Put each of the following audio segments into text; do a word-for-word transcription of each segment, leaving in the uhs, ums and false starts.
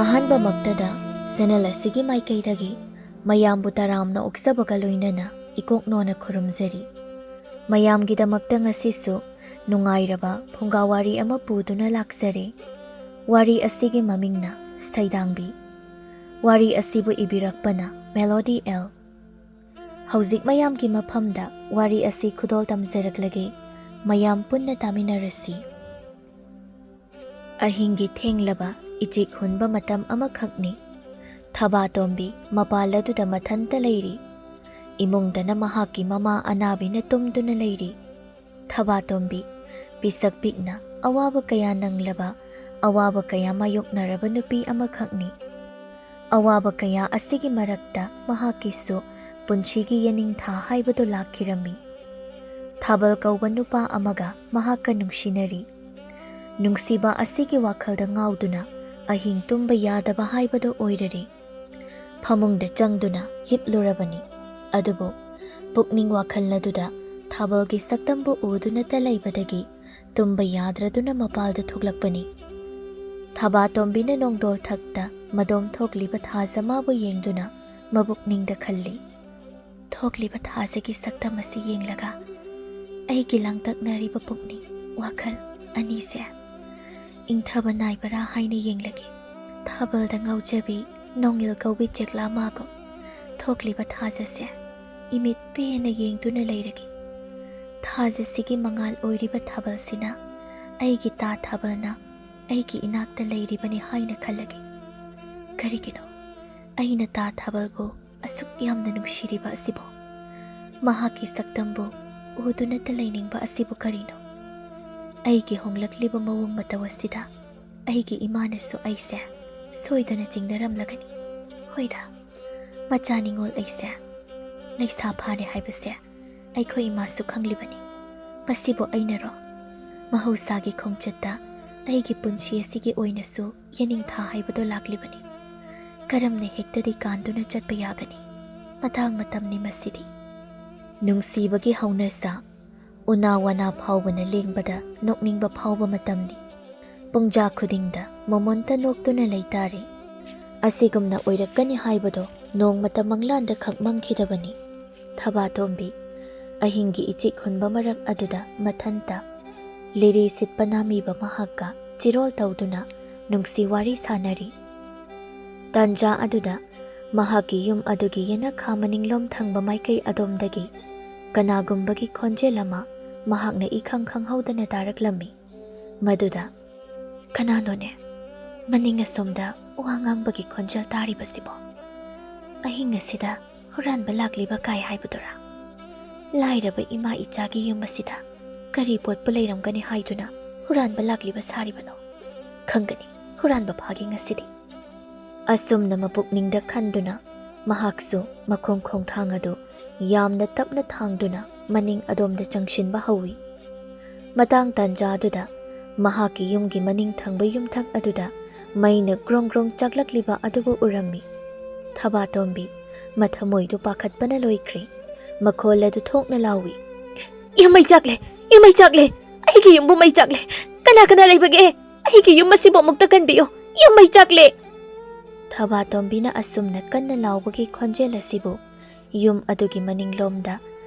ꯑꯍꯥꯟꯕꯃꯛꯇꯗ channel ꯑꯁꯤꯒꯤ ꯃꯥꯏꯀꯩꯗꯒꯤ ꯃꯌꯥꯝꯕꯨ ꯇꯔꯥꯝꯅ ꯑꯣꯛꯆꯕꯒ ꯂꯣꯏꯅꯅ ꯏꯀꯣꯛꯅꯣꯅ ꯈꯨꯔꯨꯝꯖꯔꯤ꯫ ꯃꯌꯥꯝꯒꯤꯗꯃꯛꯇ ꯉꯁꯤꯁꯨ ꯅꯨꯡꯉꯥꯏꯔꯕ ꯐꯨꯡꯒꯥ ꯋꯥꯔꯤ ꯑꯃ ꯄꯨꯗꯨꯅ ꯂꯥꯛꯆꯔꯦ꯫ ꯋꯥꯔꯤ ꯑꯁꯤꯒꯤ ꯃꯃꯤꯡꯅ ꯁꯩꯗꯥꯡꯕꯤ꯫ ꯋꯥꯔꯤ ꯑꯁꯤꯕꯨ ꯏꯕꯤꯔꯛꯄꯅ ꯃꯦꯂꯣꯗꯤ ꯑꯦꯜ꯫ ꯍꯧꯖꯤꯛ ꯃꯌꯥꯝꯒꯤ ꯃꯐꯝꯗ ꯋꯥꯔꯤ ꯑꯁꯤ ꯈꯨꯗꯣꯜ ꯇꯝꯖꯔꯛꯂꯒꯦ꯫ ꯃꯌꯥꯝ ꯄꯨꯟꯅ ꯇꯥꯃꯤꯟꯅꯔꯁꯤ꯫ ꯑꯍꯤꯡꯒꯤ ꯊꯦꯡꯂꯕ ꯏꯆꯤꯛ ꯍꯨꯟꯕ ꯃꯇꯝ ꯑꯃꯈꯛꯅꯤ꯫ ꯊꯕꯥꯇꯣꯝꯕꯤ ꯃꯄꯥꯜ ꯑꯗꯨꯗ ꯃꯊꯟꯇ ꯂꯩꯔꯤ꯫ ꯏꯃꯨꯡꯗꯅ ꯃꯍꯥꯛꯀꯤ ꯃꯃꯥ ꯑꯅꯥꯕꯤꯅ ꯇꯨꯝꯗꯨꯅ ꯂꯩꯔꯤ꯫ ꯊꯕꯥꯇꯣꯝꯕꯤ ꯄꯤꯁꯛ ꯄꯤꯛꯅ ꯑꯋꯥꯕ ꯀꯌꯥ ꯅꯪꯂꯕ, ꯑꯋꯥꯕ ꯀꯌꯥ ꯃꯥꯌꯣꯛꯅꯔꯕ ꯅꯨꯄꯤ ꯑꯃꯈꯛꯅꯤ꯫ ꯑꯋꯥꯕ ꯀꯌꯥ ꯑꯁꯤꯒꯤ ꯃꯔꯛꯇ ꯃꯍꯥꯛꯀꯤꯁꯨ ꯄꯨꯟꯁꯤꯒꯤ ꯌꯦꯅꯤꯡꯊꯥ ꯍꯥꯏꯕꯗꯨ ꯂꯥꯛꯈꯤꯔꯝꯃꯤ꯫ ꯊꯥꯕꯜ ꯀꯧꯕ ꯅꯨꯄꯥ ꯑꯃꯒ ꯃꯍꯥꯛꯀ ꯅꯨꯡꯁꯤꯅꯔꯤ꯫ ꯅꯨꯡꯁꯤꯕ ꯑꯁꯤꯒꯤ ꯋꯥꯈꯜꯗ ꯉꯥꯎꯗꯨꯅ ꯑꯍꯤꯡ ꯇꯨꯝꯕ ꯌꯥꯗꯕ ꯍꯥꯏꯕꯗꯨ ꯑꯣꯏꯔꯔꯦ꯫ ꯐꯃꯨꯡꯗ ꯆꯪꯗꯨꯅ ꯍꯤꯞꯂꯨꯔꯕꯅꯤ꯫ ꯑꯗꯨꯕꯨ ꯄꯨꯛꯅꯤꯡ ꯋꯥꯈꯜ ꯑꯗꯨꯗ ꯊꯥꯕꯜꯒꯤ ꯁꯛꯇꯝꯕꯨ ꯎꯗꯨꯅꯇ ꯂꯩꯕꯗꯒꯤ ꯇꯨꯝꯕ ꯌꯥꯗ꯭ꯔꯗꯨꯅ ꯃꯄꯥꯜꯗ ꯊꯣꯛꯂꯛꯄꯅꯤ꯫ ꯊꯕꯥꯇꯣꯝꯕꯤꯅ ꯅꯣꯡꯗꯣꯜ ꯊꯛꯇ ꯃꯗꯣꯝ ꯊꯣꯛꯂꯤꯕ ꯊꯥꯖ ꯃꯥꯕꯨ ꯌꯦꯡꯗꯨꯅ ꯃꯕꯨꯛꯅꯤꯡꯗ ꯈꯜꯂꯤ, "ꯊꯣꯛꯂꯤꯕ ꯊꯥꯖꯒꯤ ꯁꯛꯇꯝ ꯑꯁꯤ ꯌꯦꯡꯂꯒ ꯑꯩꯒꯤ ꯂꯥꯡꯇꯛꯅꯔꯤꯕ ꯄꯨꯛꯅꯤꯡ ꯋꯥꯈꯜ ꯑꯅꯤꯁꯦ ꯏꯪꯊꯕ ꯅꯥꯏꯕꯔꯥ ꯍꯥꯏꯅ ꯌꯦꯡꯂꯒꯦ꯫ ꯊꯥꯕꯜꯗ ꯉꯥꯎꯖꯕꯤ ꯅꯣꯡꯏꯜ ꯀꯧꯕꯤ ꯆꯦꯛꯂꯥ ꯃꯥꯒꯨꯝ ꯊꯣꯛꯂꯤꯕ ꯊꯥꯖꯁꯦ ꯏꯃꯤꯠ ꯄꯦꯟꯅ ꯌꯦꯡꯗꯨꯅ ꯂꯩꯔꯒꯦ꯫ ꯊꯥꯖꯁꯤꯒꯤ ꯃꯉꯥꯜ ꯑꯣꯏꯔꯤꯕ ꯊꯥꯕꯜꯁꯤꯅ ꯑꯩꯒꯤ ꯇꯥ ꯊꯥꯕꯜꯅ ꯑꯩꯒꯤ ꯏꯅꯥꯛꯇ ꯂꯩꯔꯤꯕꯅꯤ ꯍꯥꯏꯅ ꯈꯜꯂꯒꯦ꯫ ꯀꯔꯤꯒꯤꯅꯣ ꯑꯩꯅ ꯇꯥ ꯊꯥꯕꯜꯕꯨ ꯑꯁꯨꯛ ꯌꯥꯝꯅ ꯅꯨꯡꯁꯤꯔꯤꯕ ꯑꯁꯤꯕꯣ? ꯃꯍꯥꯛꯀꯤ ꯁꯛꯇꯝꯕꯨ ꯎꯗꯨꯅꯇ ꯂꯩꯅꯤꯡꯕ ꯑꯁꯤꯕꯨ ꯀꯔꯤꯅꯣ? ꯑꯩꯒꯤ ꯍꯣꯡꯂꯛꯂꯤꯕ ꯃꯑꯣꯡ ꯃꯇꯧ ꯑꯁꯤꯗ ꯑꯩꯒꯤ ꯏꯃꯥꯅꯁꯨ ꯑꯩꯁꯦ ꯁꯣꯏꯗꯅ ꯆꯤꯡꯅꯔꯝꯂꯒꯅꯤ꯫ ꯍꯣꯏꯗ, ꯃꯆꯥ ꯅꯤꯉꯣꯜ ꯑꯩꯁꯦ ꯂꯩꯁꯥ ꯐꯥꯔꯦ ꯍꯥꯏꯕꯁꯦ ꯑꯩꯈꯣꯏ ꯏꯃꯥꯁꯨ ꯈꯪꯂꯤꯕꯅꯤ꯫ ꯃꯁꯤꯕꯨ ꯑꯩꯅꯔꯣ? ꯃꯍꯧꯁꯥꯒꯤ ꯈꯣꯡꯆꯠꯇ ꯑꯩꯒꯤ ꯄꯨꯟꯁꯤ ꯑꯁꯤꯒꯤ ꯑꯣꯏꯅꯁꯨ ꯌꯦꯅꯤꯡꯊꯥ ꯍꯥꯏꯕꯗꯣ ꯂꯥꯛꯂꯤꯕꯅꯤ꯫ ꯀꯔꯝꯅ ꯍꯦꯛꯇꯗꯤ ꯀꯥꯟꯗꯨꯅ ꯆꯠꯄ ꯌꯥꯒꯅꯤ? ꯃꯇꯥꯡ ꯃꯇꯝꯅꯤ ꯃꯁꯤꯗꯤ꯫ ꯅꯨꯡꯁꯤꯕꯒꯤ ꯍꯧꯅꯁꯥ ꯎꯅꯥ ꯋꯥꯅꯥ ꯐꯥꯎꯕꯅ ꯂꯦꯡꯕꯗ ꯅꯣꯛꯅꯤꯡꯕ ꯐꯥꯎꯕ ꯃꯇꯝꯅꯤ꯫ ꯄꯨꯡꯖꯥ ꯈꯨꯗꯤꯡꯗ ꯃꯣꯃꯣꯟꯇ ꯅꯣꯛꯇꯨꯅ ꯂꯩꯇꯥꯔꯦ꯫ ꯑꯁꯤꯒꯨꯝꯅ ꯑꯣꯏꯔꯛꯀꯅꯤ ꯍꯥꯏꯕꯗꯣ ꯅꯣꯡꯃꯇ ꯃꯪꯂꯥꯟꯗ ꯈꯛ ꯃꯪꯈꯤꯗꯕꯅꯤ꯫ ꯊꯕꯥꯇꯣꯝꯕꯤ ꯑꯍꯤꯡꯒꯤ ꯏꯆꯤꯛ ꯍꯨꯟꯕ ꯃꯔꯛ ꯑꯗꯨꯗ ꯃꯊꯟꯇ ꯂꯤꯔꯤ ꯁꯤꯠꯄ ꯅꯥꯃꯤꯕ ꯃꯍꯥꯛꯀ ꯆꯤꯔꯣꯜ ꯇꯧꯗꯨꯅ ꯅꯨꯡꯁꯤ ꯋꯥꯔꯤ ꯁꯥꯅꯔꯤ꯫ ꯇꯥꯟꯖꯥ ꯑꯗꯨꯗ ꯃꯍꯥꯛꯀꯤ ꯌꯨꯝ ꯑꯗꯨꯒꯤ ꯌꯦꯅꯈꯥ ꯃꯅꯤꯡꯂꯣꯝ ꯊꯪꯕ ꯃꯥꯏꯀꯩ ꯑꯗꯣꯝꯗꯒꯤ ꯀꯅꯥꯒꯨꯝꯕꯒꯤ ꯈꯣꯟꯖꯦꯜ ꯑꯃ ꯃꯍꯥꯛꯅ ꯏꯈꯪ ꯈꯪꯍꯧꯗꯅ ꯇꯥꯔꯛꯂꯝꯃꯤ꯫ ꯃꯗꯨꯗ, "ꯀꯅꯥꯅꯣꯅꯦ ꯃꯅꯤꯡ ꯑꯁꯣꯝꯗ ꯋꯥ ꯉꯥꯡꯕꯒꯤ ꯈꯣꯟꯖꯦꯜ ꯇꯥꯔꯤꯕꯁꯤꯕꯣ? ꯑꯍꯤꯡ ꯑꯁꯤꯗ ꯍꯨꯔꯥꯟꯕ ꯂꯥꯛꯂꯤꯕ ꯀꯥꯏ ꯍꯥꯏꯕꯗꯨꯔꯥ? ꯂꯥꯏꯔꯕ ꯏꯃꯥ ꯏꯆꯥꯒꯤ ꯌꯨꯝ ꯑꯁꯤꯗ ꯀꯔꯤ ꯄꯣꯠꯄꯨ ꯂꯩꯔꯝꯒꯅꯤ ꯍꯥꯏꯗꯨꯅ ꯍꯨꯔꯥꯟꯕ ꯂꯥꯛꯂꯤꯕ ꯁꯥꯔꯤꯕꯅꯣ? ꯈꯪꯒꯅꯤ, ꯍꯨꯔꯥꯟꯕ ꯐꯥꯒꯦ ꯉꯁꯤꯗꯤ"꯫ ꯑꯁꯨꯝꯅ ꯃꯄꯨꯛꯅꯤꯡꯗ ꯈꯟꯗꯨꯅ ꯃꯍꯥꯛꯁꯨ ꯃꯈꯣꯡ ꯈꯣꯡꯊꯥꯡ ꯑꯗꯨ ꯌꯥꯝꯅ ꯇꯞꯅ ꯊꯥꯡꯗꯨꯅ ꯃꯅꯤꯡ ꯑꯗꯣꯝꯗ ꯆꯪꯁꯤꯟꯕ ꯍꯧꯏ꯫ ꯃꯇꯥꯡ ꯇꯥꯟꯖꯥꯗꯨꯗ ꯃꯍꯥꯛꯀꯤ ꯌꯨꯝꯒꯤ ꯃꯅꯤꯡ ꯊꯪꯕ ꯌꯨꯝꯊꯛ ꯑꯗꯨꯗ ꯃꯩꯅ ꯒ꯭ꯔꯣꯡ ꯒ꯭ꯔꯣꯡ ꯆꯥꯛꯂꯛꯂꯤꯕ ꯑꯗꯨꯕꯨ ꯎꯔꯝꯃꯤ꯫ ꯊꯕꯥꯇꯣꯝꯕꯤ ꯃꯊꯃꯣꯏꯗꯨ ꯄꯥꯈꯠꯄꯅ ꯂꯣꯏꯈ꯭ꯔꯦ꯫ ꯃꯈꯣꯜ ꯑꯗꯨ ꯊꯣꯛꯅ ꯂꯥꯎꯏ, "ꯌꯨꯝ ꯃꯩ ꯆꯥꯛꯂꯦ! ꯌꯨꯝ ꯃꯩ ꯆꯥꯛꯂꯦ! ꯑꯩꯒꯤ ꯌꯨꯝꯕꯨ ꯃꯩ ꯆꯥꯛꯂꯦ! ꯀꯅꯥ ꯀꯅꯥ ꯂꯩꯕꯒꯦ? ꯑꯩꯒꯤ ꯌꯨꯝ ꯑꯁꯤꯕꯨ ꯑꯃꯨꯛꯇ ꯀꯟꯕꯤꯌꯨ! ꯌꯨꯝ ꯃꯩ ꯆꯥꯛꯂꯦ!" ꯊꯕꯥꯇꯣꯝꯕꯤꯅ ꯑꯁꯨꯝꯅ ꯀꯟꯅ ꯂꯥꯎꯕꯒꯤ ꯈꯣꯟꯖꯦꯜ ꯑꯁꯤꯕꯨ ꯌꯨꯝ ꯑꯗꯨꯒꯤ ꯃꯅꯤꯡꯂꯣꯝꯗ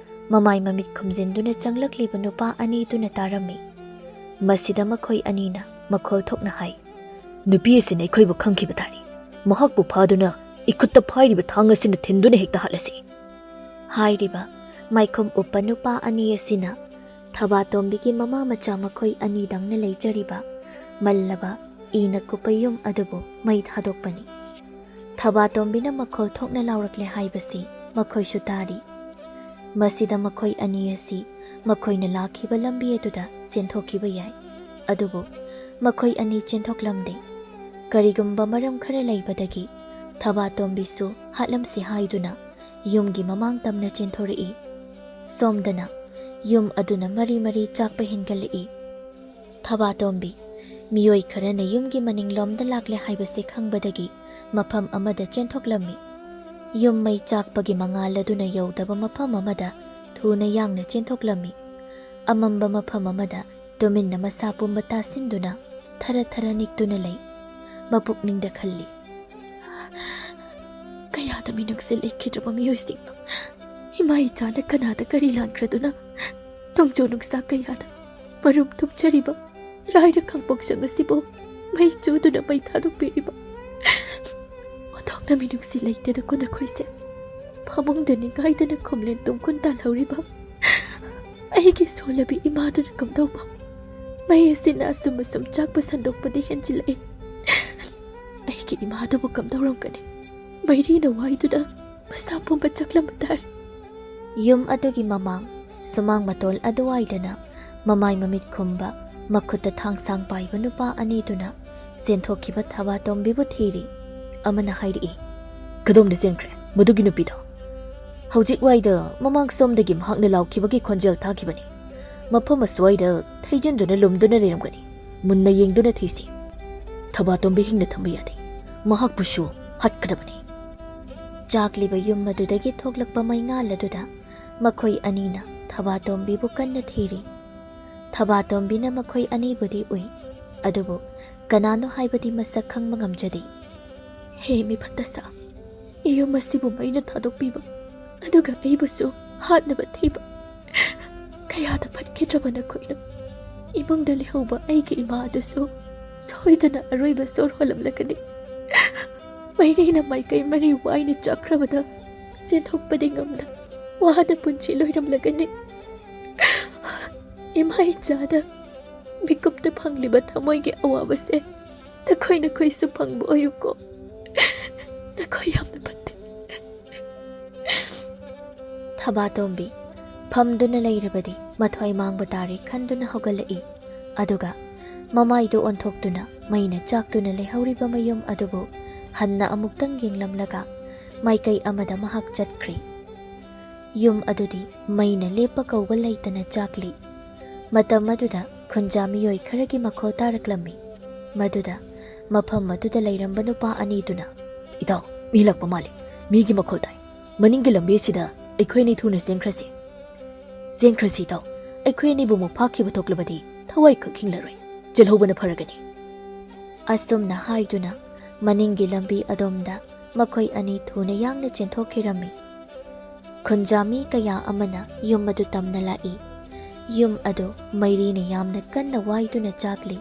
ꯃꯃꯥꯏ ꯃꯃꯤꯠ ꯈꯨꯝꯖꯤꯟꯗꯨꯅ ꯆꯪꯂꯛꯂꯤꯕ ꯅꯨꯄꯥ ꯑꯅꯤꯗꯨꯅ ꯇꯥꯔꯝꯃꯤ꯫ ꯃꯁꯤꯗ ꯃꯈꯣꯏ ꯑꯅꯤꯅ ꯃꯈꯣꯜ ꯊꯣꯛꯅ ꯍꯥꯏ, "ꯅꯨꯄꯤ ꯑꯁꯤꯅ ꯑꯩꯈꯣꯏꯕꯨ ꯈꯪꯈꯤꯕ ꯇꯥꯔꯦ꯫ ꯃꯍꯥꯛꯄꯨ ꯐꯥꯗꯨꯅ ꯏꯈꯨꯠꯇ ꯐꯥꯏꯔꯤꯕ ꯊꯥꯡ ꯑꯁꯤꯅ ꯊꯤꯟꯗꯨꯅ ꯍꯦꯛꯇ ꯍꯥꯠꯂꯁꯤ"꯫ ꯍꯥꯏꯔꯤꯕ ꯃꯥꯏꯈꯨꯝ ꯎꯞꯄ ꯅꯨꯄꯥ ꯑꯅꯤ ꯑꯁꯤꯅ ꯊꯕꯥꯇꯣꯝꯕꯤꯒꯤ ꯃꯃꯥ ꯃꯆꯥ ꯃꯈꯣꯏ ꯑꯅꯤꯗꯪꯅ ꯂꯩꯖꯔꯤꯕ ꯃꯜꯂꯕ ꯏꯅ ꯀꯨꯞꯄ ꯌꯨꯝ ꯑꯗꯨꯕꯨ ꯃꯩ ꯊꯥꯗꯣꯛꯄꯅꯤ꯫ ꯊꯕꯥꯇꯣꯝꯕꯤꯅ ꯃꯈꯣꯜ ꯊꯣꯛꯅ ꯂꯥꯎꯔꯛꯂꯦ ꯍꯥꯏꯕꯁꯤ ꯃꯈꯣꯏꯁꯨ ꯇꯥꯔꯤ꯫ ꯃꯁꯤꯗ ꯃꯈꯣꯏ ꯑꯅꯤ ꯑꯁꯤ ꯃꯈꯣꯏꯅ ꯂꯥꯛꯈꯤꯕ ꯂꯝꯕꯤ ꯑꯗꯨꯗ ꯆꯦꯟꯊꯣꯛꯈꯤꯕ ꯌꯥꯏ꯫ ꯑꯗꯨꯕꯨ ꯃꯈꯣꯏ ꯑꯅꯤ ꯆꯦꯟꯊꯣꯛꯂꯝꯗꯦ꯫ ꯀꯔꯤꯒꯨꯝꯕ ꯃꯔꯝ ꯈꯔ ꯂꯩꯕꯗꯒꯤ ꯊꯕꯥꯇꯣꯝꯕꯤꯁꯨ ꯍꯥꯠꯂꯝꯁꯤ ꯍꯥꯏꯗꯨꯅ ꯌꯨꯝꯒꯤ ꯃꯃꯥꯡ ꯇꯝꯅ ꯆꯦꯟꯊꯣꯔꯛꯏ꯫ ꯁꯣꯝꯗꯅ ꯌꯨꯝ ꯑꯗꯨꯅ ꯃꯔꯤ ꯃꯔꯤ ꯆꯥꯛꯄ ꯍꯦꯟꯒꯠꯂꯛꯏ꯫ ꯊꯕꯥꯇꯣꯝꯕꯤ ꯃꯤꯑꯣꯏ ꯈꯔꯅ ꯌꯨꯝꯒꯤ ꯃꯅꯤꯡꯂꯣꯝꯗ ꯂꯥꯛꯂꯦ ꯍꯥꯏꯕꯁꯤ ꯈꯪꯕꯗꯒꯤ ꯃꯐꯝ ꯑꯃꯗ ꯆꯦꯟꯊꯣꯛꯂꯝꯃꯤ꯫ ꯌꯨꯝ ꯃꯩ ꯆꯥꯛꯄꯒꯤ ꯃꯉꯥꯜ ꯑꯗꯨꯅ ꯌꯧꯗꯕ ꯃꯐꯝ ꯑꯃꯗ ꯊꯨꯅ ꯌꯥꯡꯅ ꯆꯦꯟꯊꯣꯛꯂꯝꯃꯤ꯫ ꯑꯃꯝꯕ ꯃꯐꯝ ꯑꯃꯗ ꯇꯨꯃꯤꯟꯅ ꯃꯁꯥ ꯄꯨꯝꯕ ꯇꯥꯁꯤꯟꯗꯨꯅ ꯊꯔ ꯊꯔ ꯅꯤꯛꯇꯨꯅ ꯂꯩ꯫ ꯃꯄꯨꯛꯅꯤꯡꯗ ꯈꯜꯂꯤ, ꯀꯌꯥꯗ ꯃꯤꯅꯨꯡꯁꯤ ꯂꯩꯈꯤꯗ꯭ꯔꯕ ꯃꯤꯑꯣꯏꯁꯤꯡꯅꯣ꯫ ꯏꯃꯥ ꯏꯆꯥꯅ ꯀꯅꯥꯗ ꯀꯔꯤ ꯂꯥꯟꯈ꯭ꯔꯗꯨꯅ ꯅꯣꯡꯖꯨ ꯅꯨꯡꯁꯥ ꯀꯌꯥꯗ ꯃꯔꯨꯝ ꯊꯨꯝꯖꯔꯤꯕ ꯂꯥꯏꯔ ꯈꯥꯡꯄꯣꯛꯁꯪ ꯑꯁꯤꯕꯨ ꯃꯩ ꯆꯨꯗꯨꯅ ꯃꯩ ꯊꯥꯗꯣꯛꯄꯤꯔꯤꯕ ꯑꯣꯟꯊꯣꯛꯅ ꯃꯤꯅꯨꯡꯁꯤ ꯂꯩꯇꯦꯗꯀꯣ ꯅꯈꯣꯏꯁꯦ꯫ ꯐꯃꯨꯡꯗ ꯅꯤꯡꯒꯥꯏꯗꯅ ꯈꯣꯝꯂꯦꯟ ꯇꯨꯝꯈꯨꯟ ꯇꯥꯜꯍꯧꯔꯤꯕ ꯑꯩꯒꯤ ꯁꯣꯜꯂꯕꯤ ꯏꯃꯥꯗꯨꯅ ꯀꯝꯗꯧꯕ? ꯃꯩ ꯑꯁꯤꯅ ꯑꯁꯨꯝ ꯑꯁꯨꯝ ꯆꯥꯛꯄ ꯁꯟꯗꯣꯛꯄꯗꯤ ꯍꯦꯟꯖꯤꯜꯂꯛꯏ꯫ ꯑꯩꯒꯤ ꯏꯃꯥꯗꯨꯕꯨ ꯀꯝꯗꯧꯔꯝꯒꯅꯤ? ꯃꯩꯔꯤꯅ ꯋꯥꯏꯗꯨꯅ ꯃꯁꯥ ꯄꯨꯝꯕ ꯆꯥꯛꯂꯝꯕ ꯇꯥꯔꯦ꯫ ꯌꯨꯝ ꯑꯗꯨꯒꯤ ꯃꯃꯥꯡ ꯁꯨꯃꯥꯡ ꯃꯇꯣꯜ ꯑꯗꯨꯋꯥꯏꯗꯅ ꯃꯃꯥꯏ ꯃꯃꯤꯠ ꯈꯨꯝꯕ, ꯃꯈꯨꯠꯇ ꯊꯥꯡꯁꯥꯡ ꯄꯥꯏꯕ ꯅꯨꯄꯥ ꯑꯅꯤꯗꯨꯅ ꯆꯦꯟꯊꯣꯛꯈꯤꯕ ꯊꯕꯥꯇꯣꯝꯕꯤꯕꯨ ꯊꯤꯔꯤ꯫ ꯑꯃꯅ ꯍꯥꯏꯔꯛꯏ, "ꯀꯗꯣꯝꯗ ꯆꯦꯟꯈ꯭ꯔꯦ ꯃꯗꯨꯒꯤ ꯅꯨꯄꯤꯗꯣ? ꯍꯧꯖꯤꯛ ꯋꯥꯏꯗ ꯃꯃꯥꯡ ꯁꯣꯝꯗꯒꯤ ꯃꯍꯥꯛꯅ ꯂꯥꯎꯈꯤꯕꯒꯤ ꯈꯣꯟꯖꯦꯜ ꯇꯥꯈꯤꯕꯅꯤ꯫ ꯃꯐꯝ ꯑꯁ꯭ꯋꯥꯏꯗ ꯊꯩꯖꯤꯟꯗꯨꯅ ꯂꯨꯝꯗꯨꯅ ꯂꯩꯔꯝꯒꯅꯤ꯫ ꯃꯨꯟꯅ ꯌꯦꯡꯗꯨꯅ ꯊꯤꯁꯤ꯫ ꯊꯕꯥꯇꯣꯝꯕꯤ ꯍꯤꯡꯅ ꯊꯝꯕ ꯌꯥꯗꯦ꯫ ꯃꯍꯥꯛꯄꯨꯁꯨ ꯍꯥꯠꯀꯗꯕꯅꯤ꯫" ꯆꯥꯛꯂꯤꯕ ꯌꯨꯝ ꯑꯗꯨꯗꯒꯤ ꯊꯣꯛꯂꯛꯄ ꯃꯩꯉꯥꯜ ꯑꯗꯨꯗ ꯃꯈꯣꯏ ꯑꯅꯤꯅ ꯊꯕꯥꯇꯣꯝꯕꯤꯕꯨ ꯀꯟꯅ ꯊꯤꯔꯤ꯫ ꯊꯕꯥꯇꯣꯝꯕꯤꯅ ꯃꯈꯣꯏ ꯑꯅꯤꯕꯨꯗꯤ ꯎꯏ, ꯑꯗꯨꯕꯨ ꯀꯅꯥꯅꯣ ꯍꯥꯏꯕꯗꯤ ꯃꯁꯛ ꯈꯪꯕ ꯉꯝꯖꯗꯦ꯫ ꯍꯦ ꯃꯤꯐꯠꯇꯁꯥ, ꯌꯨꯝ ꯑꯁꯤꯕꯨ ꯃꯩꯅ ꯊꯥꯗꯣꯛꯄꯤꯕ, ꯑꯗꯨꯒ ꯑꯩꯕꯨꯁꯨ ꯍꯥꯠꯅꯕ ꯊꯤꯕ꯫ ꯀꯌꯥꯗ ꯐꯠꯈꯤꯗ꯭ꯔꯕ ꯅꯈꯣꯏꯅꯣ꯫ ꯏꯃꯨꯡꯗ ꯂꯩꯍꯧꯕ ꯑꯩꯒꯤ ꯏꯃꯥ ꯑꯗꯨꯁꯨ ꯁꯣꯏꯗꯅ ꯑꯔꯣꯏꯕ ꯁꯣꯔ ꯍꯣꯜꯂꯝꯂꯒꯅꯤ꯫ ꯃꯩꯔꯤꯅ ꯃꯥꯏꯀꯩ ꯃꯔꯤ ꯋꯥꯏꯅ ꯆꯥꯛꯈ꯭ꯔꯕꯗ ꯆꯦꯟꯊꯣꯛꯄꯗꯤ ꯉꯝꯗ ꯋꯥꯗ ꯄꯨꯟꯁꯤ ꯂꯣꯏꯔꯝꯂꯒꯅꯤ꯫ ꯏꯃꯥ ꯏꯆꯥꯗ ꯃꯤꯀꯨꯞꯇ ꯐꯪꯂꯤꯕ ꯊꯃꯣꯏꯒꯤ ꯑꯋꯥꯕꯁꯦ ꯅꯈꯣꯏ ꯅꯈꯣꯏꯁꯨ ꯐꯪꯕ ꯑꯣꯏꯌꯨꯀꯣ꯫ ꯅꯈꯣꯏ ꯌꯥꯝꯅ ꯐꯠꯇꯦ꯫ ꯊꯕꯥꯇꯣꯝꯕꯤ ꯐꯝꯗꯨꯅ ꯂꯩꯔꯕꯗꯤ ꯃꯊ꯭ꯋꯥꯏ ꯃꯥꯡꯕ ꯇꯥꯔꯦ ꯈꯟꯗꯨꯅ ꯍꯧꯒꯠꯂꯛꯏ꯫ ꯑꯗꯨꯒ ꯃꯃꯥꯏꯗꯨ ꯑꯣꯟꯊꯣꯛꯇꯨꯅ ꯃꯩꯅ ꯆꯥꯛꯇꯨꯅ ꯂꯩꯍꯧꯔꯤꯕ ꯃꯌꯨꯝ ꯑꯗꯨꯕꯨ ꯍꯟꯅ ꯑꯃꯨꯛꯇꯪ ꯌꯦꯡꯂꯝꯂꯒ ꯃꯥꯏꯀꯩ ꯑꯃꯗ ꯃꯍꯥꯛ ꯆꯠꯈ꯭ꯔꯦ꯫ ꯌꯨꯝ ꯑꯗꯨꯗꯤ ꯃꯩꯅ ꯂꯦꯞꯄ ꯀꯧꯕ ꯂꯩꯇꯅ ꯆꯥꯛꯂꯤ꯫ ꯃꯇꯝ ꯑꯗꯨꯗ ꯈꯨꯟꯖꯥ ꯃꯤꯑꯣꯏ ꯈꯔꯒꯤ ꯃꯈꯣꯜ ꯇꯥꯔꯛꯂꯝꯃꯤ꯫ ꯃꯗꯨꯗ ꯃꯐꯝ ꯑꯗꯨꯗ ꯂꯩꯔꯝꯕ ꯅꯨꯄꯥ ꯑꯅꯤꯗꯨꯅ, "ꯏꯇꯥꯎ, ꯃꯤ ꯂꯥꯛꯄ ꯃꯥꯜꯂꯤ꯫ ꯃꯤꯒꯤ ꯃꯈꯣꯜ ꯇꯥꯏ꯫ ꯃꯅꯤꯡꯒꯤ ꯂꯝꯕꯤ ꯑꯁꯤꯗ ꯑꯩꯈꯣꯏ ꯑꯅꯤ ꯊꯨꯅ ꯆꯦꯟꯈ꯭ꯔꯁꯤ꯫ ꯆꯦꯟꯈ꯭ꯔꯁꯤ ꯏꯇꯥꯎ꯫ ꯑꯩꯈꯣꯏ ꯑꯅꯤꯕꯨ ꯑꯃꯨꯛ ꯐꯥꯈꯤꯕ ꯊꯣꯛꯂꯕꯗꯤ ꯊꯋꯥꯏ ꯈꯛ ꯍꯤꯡꯂꯔꯣꯏ꯫ ꯆꯦꯜꯍꯧꯕꯅ ꯐꯔꯒꯅꯤ꯫" ꯑꯁꯨꯝꯅ ꯍꯥꯏꯗꯨꯅ ꯃꯅꯤꯡꯒꯤ ꯂꯝꯕꯤ ꯑꯗꯣꯝꯗ ꯃꯈꯣꯏ ꯑꯅꯤ ꯊꯨꯅ ꯌꯥꯡꯅ ꯆꯦꯟꯊꯣꯛꯈꯤꯔꯝꯃꯤ꯫ ꯈꯨꯟꯖꯥ ꯃꯤ ꯀꯌꯥ ꯑꯃꯅ ꯌꯨꯝ ꯑꯗꯨ ꯇꯝꯅ ꯂꯥꯛꯏ꯫ ꯌꯨꯝ ꯑꯗꯨ ꯃꯩꯔꯤꯅ ꯌꯥꯝꯅ ꯀꯟꯅ ꯋꯥꯏꯗꯨꯅ ꯆꯥꯛꯂꯤ꯫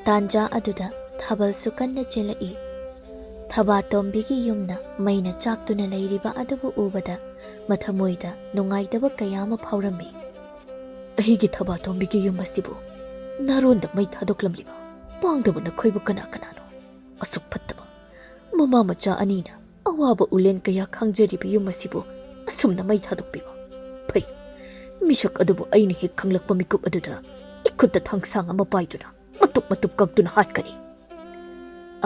ꯇꯥꯟꯖꯥ ꯑꯗꯨꯗ ꯊꯥꯕꯜꯁꯨ ꯀꯟꯅ ꯆꯦꯜꯂꯛꯏ꯫ ꯊꯕꯥꯇꯣꯝꯕꯤꯒꯤ ꯌꯨꯝꯅ ꯃꯩꯅ ꯆꯥꯛꯇꯨꯅ ꯂꯩꯔꯤꯕ ꯑꯗꯨꯕꯨ ꯎꯕꯗ ꯃꯊꯃꯣꯏꯗ ꯅꯨꯡꯉꯥꯏꯇꯕ ꯀꯌꯥ ꯑꯃ ꯐꯥꯎꯔꯝꯃꯤ꯫ "ꯑꯩꯒꯤ ꯊꯕꯥꯇꯣꯝꯕꯤꯒꯤ ꯌꯨꯝ ꯑꯁꯤꯕꯨ ꯅꯥꯔꯣꯟꯗ ꯃꯩ ꯊꯥꯗꯣꯛꯂꯝꯂꯤꯕ ꯄꯥꯡꯗꯕ ꯅꯈꯣꯏꯕꯨ ꯀꯅꯥ ꯀꯅꯥꯅꯣ? ꯑꯁꯨꯛ ꯐꯠꯇꯕ ꯃꯃꯥ ꯃꯆꯥ ꯑꯅꯤꯅ ꯑꯋꯥꯕ ꯎꯂꯦꯟ ꯀꯌꯥ ꯈꯥꯡꯖꯔꯤꯕ ꯌꯨꯝ ꯑꯁꯤꯕꯨ ꯑꯁꯨꯝꯅ ꯃꯩ ꯊꯥꯗꯣꯛꯄꯤꯕ? ꯐꯩ, ꯃꯤꯁꯛ ꯑꯗꯨꯕꯨ ꯑꯩꯅ ꯍꯦꯛ ꯈꯪꯂꯛꯄ ꯃꯤꯀꯨꯞ ꯑꯗꯨꯗ ꯏꯈꯨꯠꯇ ꯊꯥꯡꯁꯥꯡ ꯑꯃ ꯄꯥꯏꯗꯨꯅ ꯃꯇꯨꯞ ꯃꯇꯨꯞ ꯀꯛꯇꯨꯅ ꯍꯥꯠꯀꯅꯤ꯫"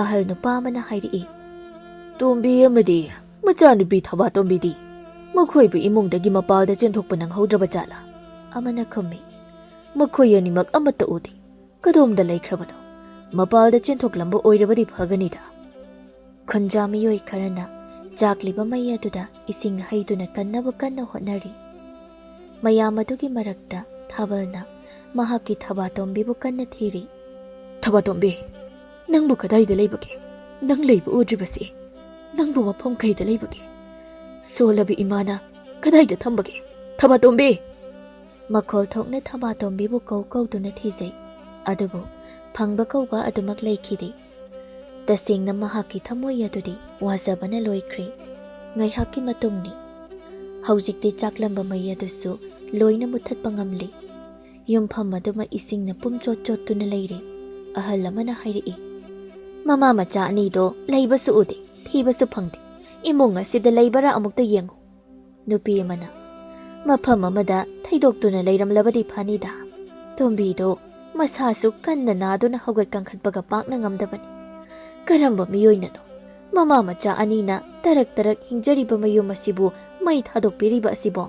ꯑꯍꯜ ꯅꯨꯄꯥ ꯑꯃꯅ ꯍꯥꯏꯔꯛꯏ꯫ "ꯇꯣꯝꯕꯤ ꯑꯃꯗꯤ ꯃꯆꯥꯅꯨꯄꯤ ꯊꯕꯥꯇꯣꯝꯕꯤꯗꯤ ꯃꯈꯣꯏꯕꯨ ꯏꯃꯨꯡꯗꯒꯤ ꯃꯄꯥꯜꯗ ꯆꯦꯟꯊꯣꯛꯄ ꯅꯪꯍꯧꯗ꯭ꯔꯕ ꯖꯥꯠꯂꯥ?" ꯑꯃꯅ ꯈꯨꯝꯃꯤ꯫ "ꯃꯈꯣꯏ ꯑꯅꯤꯃꯛ ꯑꯃꯠꯇ ꯎꯗꯦ꯫ ꯀꯗꯣꯝꯗ ꯂꯩꯈ꯭ꯔꯕꯅꯣ? ꯃꯄꯥꯜꯗ ꯆꯦꯟꯊꯣꯛꯂꯝꯕ ꯑꯣꯏꯔꯕꯗꯤ ꯐꯒꯅꯤꯗ꯫" ꯈꯨꯟꯖꯥ ꯃꯤꯑꯣꯏ ꯈꯔꯅ ꯆꯥꯛꯂꯤꯕ ꯃꯩ ꯑꯗꯨꯗ ꯏꯁꯤꯡ ꯍꯩꯗꯨꯅ ꯀꯟꯅꯕ ꯀꯟꯅ ꯍꯣꯠꯅꯔꯤ꯫ ꯃꯌꯥꯝ ꯑꯗꯨꯒꯤ ꯃꯔꯛꯇ ꯊꯥꯕꯜꯅ ꯃꯍꯥꯛꯀꯤ ꯊꯕꯥꯇꯣꯝꯕꯤꯕꯨ ꯀꯟꯅ ꯊꯤꯔꯤ꯫ "ꯊꯕꯥꯇꯣꯝꯕꯤ, ꯅꯪꯕꯨ ꯀꯗꯥꯏꯗ ꯂꯩꯕꯒꯦ? ꯅꯪ ꯂꯩꯕ ꯎꯗ꯭ꯔꯤꯕꯁꯤ ꯅꯪꯕꯨ ꯃꯐꯝ ꯀꯩꯗ ꯂꯩꯕꯒꯦ? ꯁꯣꯜꯂꯕ ꯏꯃꯥꯅ ꯀꯗꯥꯏꯗ ꯊꯝꯕꯒꯦ? ꯊꯕꯥꯇꯣꯝꯕꯤ!" ꯃꯈꯣꯜ ꯊꯣꯛꯅ ꯊꯕꯥꯇꯣꯝꯕꯤꯕꯨ ꯀꯧ ꯀꯧꯗꯨꯅ ꯊꯤꯖꯩ, ꯑꯗꯨꯕꯨ ꯐꯪꯕ ꯀꯧꯕ ꯑꯗꯨꯃꯛ ꯂꯩꯈꯤꯗꯦ꯫ ꯇꯁꯦꯡꯅ ꯃꯍꯥꯛꯀꯤ ꯊꯃꯣꯏ ꯑꯗꯨꯗꯤ ꯋꯥꯖꯕꯅ ꯂꯣꯏꯈ꯭ꯔꯦ꯫ ꯉꯥꯏꯍꯥꯛꯀꯤ ꯃꯇꯨꯡꯅꯤ꯫ ꯍꯧꯖꯤꯛꯇꯤ ꯆꯥꯛꯂꯝꯕ ꯃꯩ ꯑꯗꯨꯁꯨ ꯂꯣꯏꯅ ꯃꯨꯠꯊꯠꯄ ꯉꯝꯂꯦ꯫ ꯌꯨꯝꯐꯝ ꯑꯗꯨꯃ ꯏꯁꯤꯡꯅ ꯄꯨꯝꯆꯣꯠ ꯆꯣꯠꯇꯨꯅ ꯂꯩꯔꯦ꯫ ꯑꯍꯜ ꯑꯃꯅ ꯍꯥꯏꯔꯛꯏ, "ꯃꯃꯥ ꯃꯆꯥ ꯑꯅꯤꯗꯣ ꯂꯩꯕꯁꯨ ꯎꯗꯦ, ꯊꯤꯕꯁꯨ ꯐꯪꯗꯦ꯫ ꯏꯃꯨꯡ ꯑꯁꯤꯗ ꯂꯩꯕꯔꯥ ꯑꯃꯨꯛꯇ ꯌꯦꯡꯉꯨ꯫" ꯅꯨꯄꯤ ꯑꯃꯅ, "ꯃꯐꯝ ꯑꯃꯗ ꯊꯩꯗꯣꯛꯇꯨꯅ ꯂꯩꯔꯝꯂꯕꯗꯤ ꯐꯅꯤꯗ꯫ ꯇꯣꯝꯕꯤꯗꯣ ꯃꯁꯥꯁꯨ ꯀꯟꯅ ꯅꯥꯗꯨꯅ ꯍꯧꯒꯠ ꯀꯥꯡꯈꯠꯄꯒ ꯄꯥꯛꯅ ꯉꯝꯗꯕꯅꯤ꯫ ꯀꯔꯝꯕ ꯃꯤꯑꯣꯏꯅꯅꯣ ꯃꯃꯥ ꯃꯆꯥ ꯑꯅꯤꯅ ꯇꯔꯛ ꯇꯔꯛ ꯍꯤꯡꯖꯔꯤꯕ ꯃꯌꯨꯝ ꯑꯁꯤꯕꯨ ꯃꯩ ꯊꯥꯗꯣꯛꯄꯤꯔꯤꯕ ꯑꯁꯤꯕꯣ?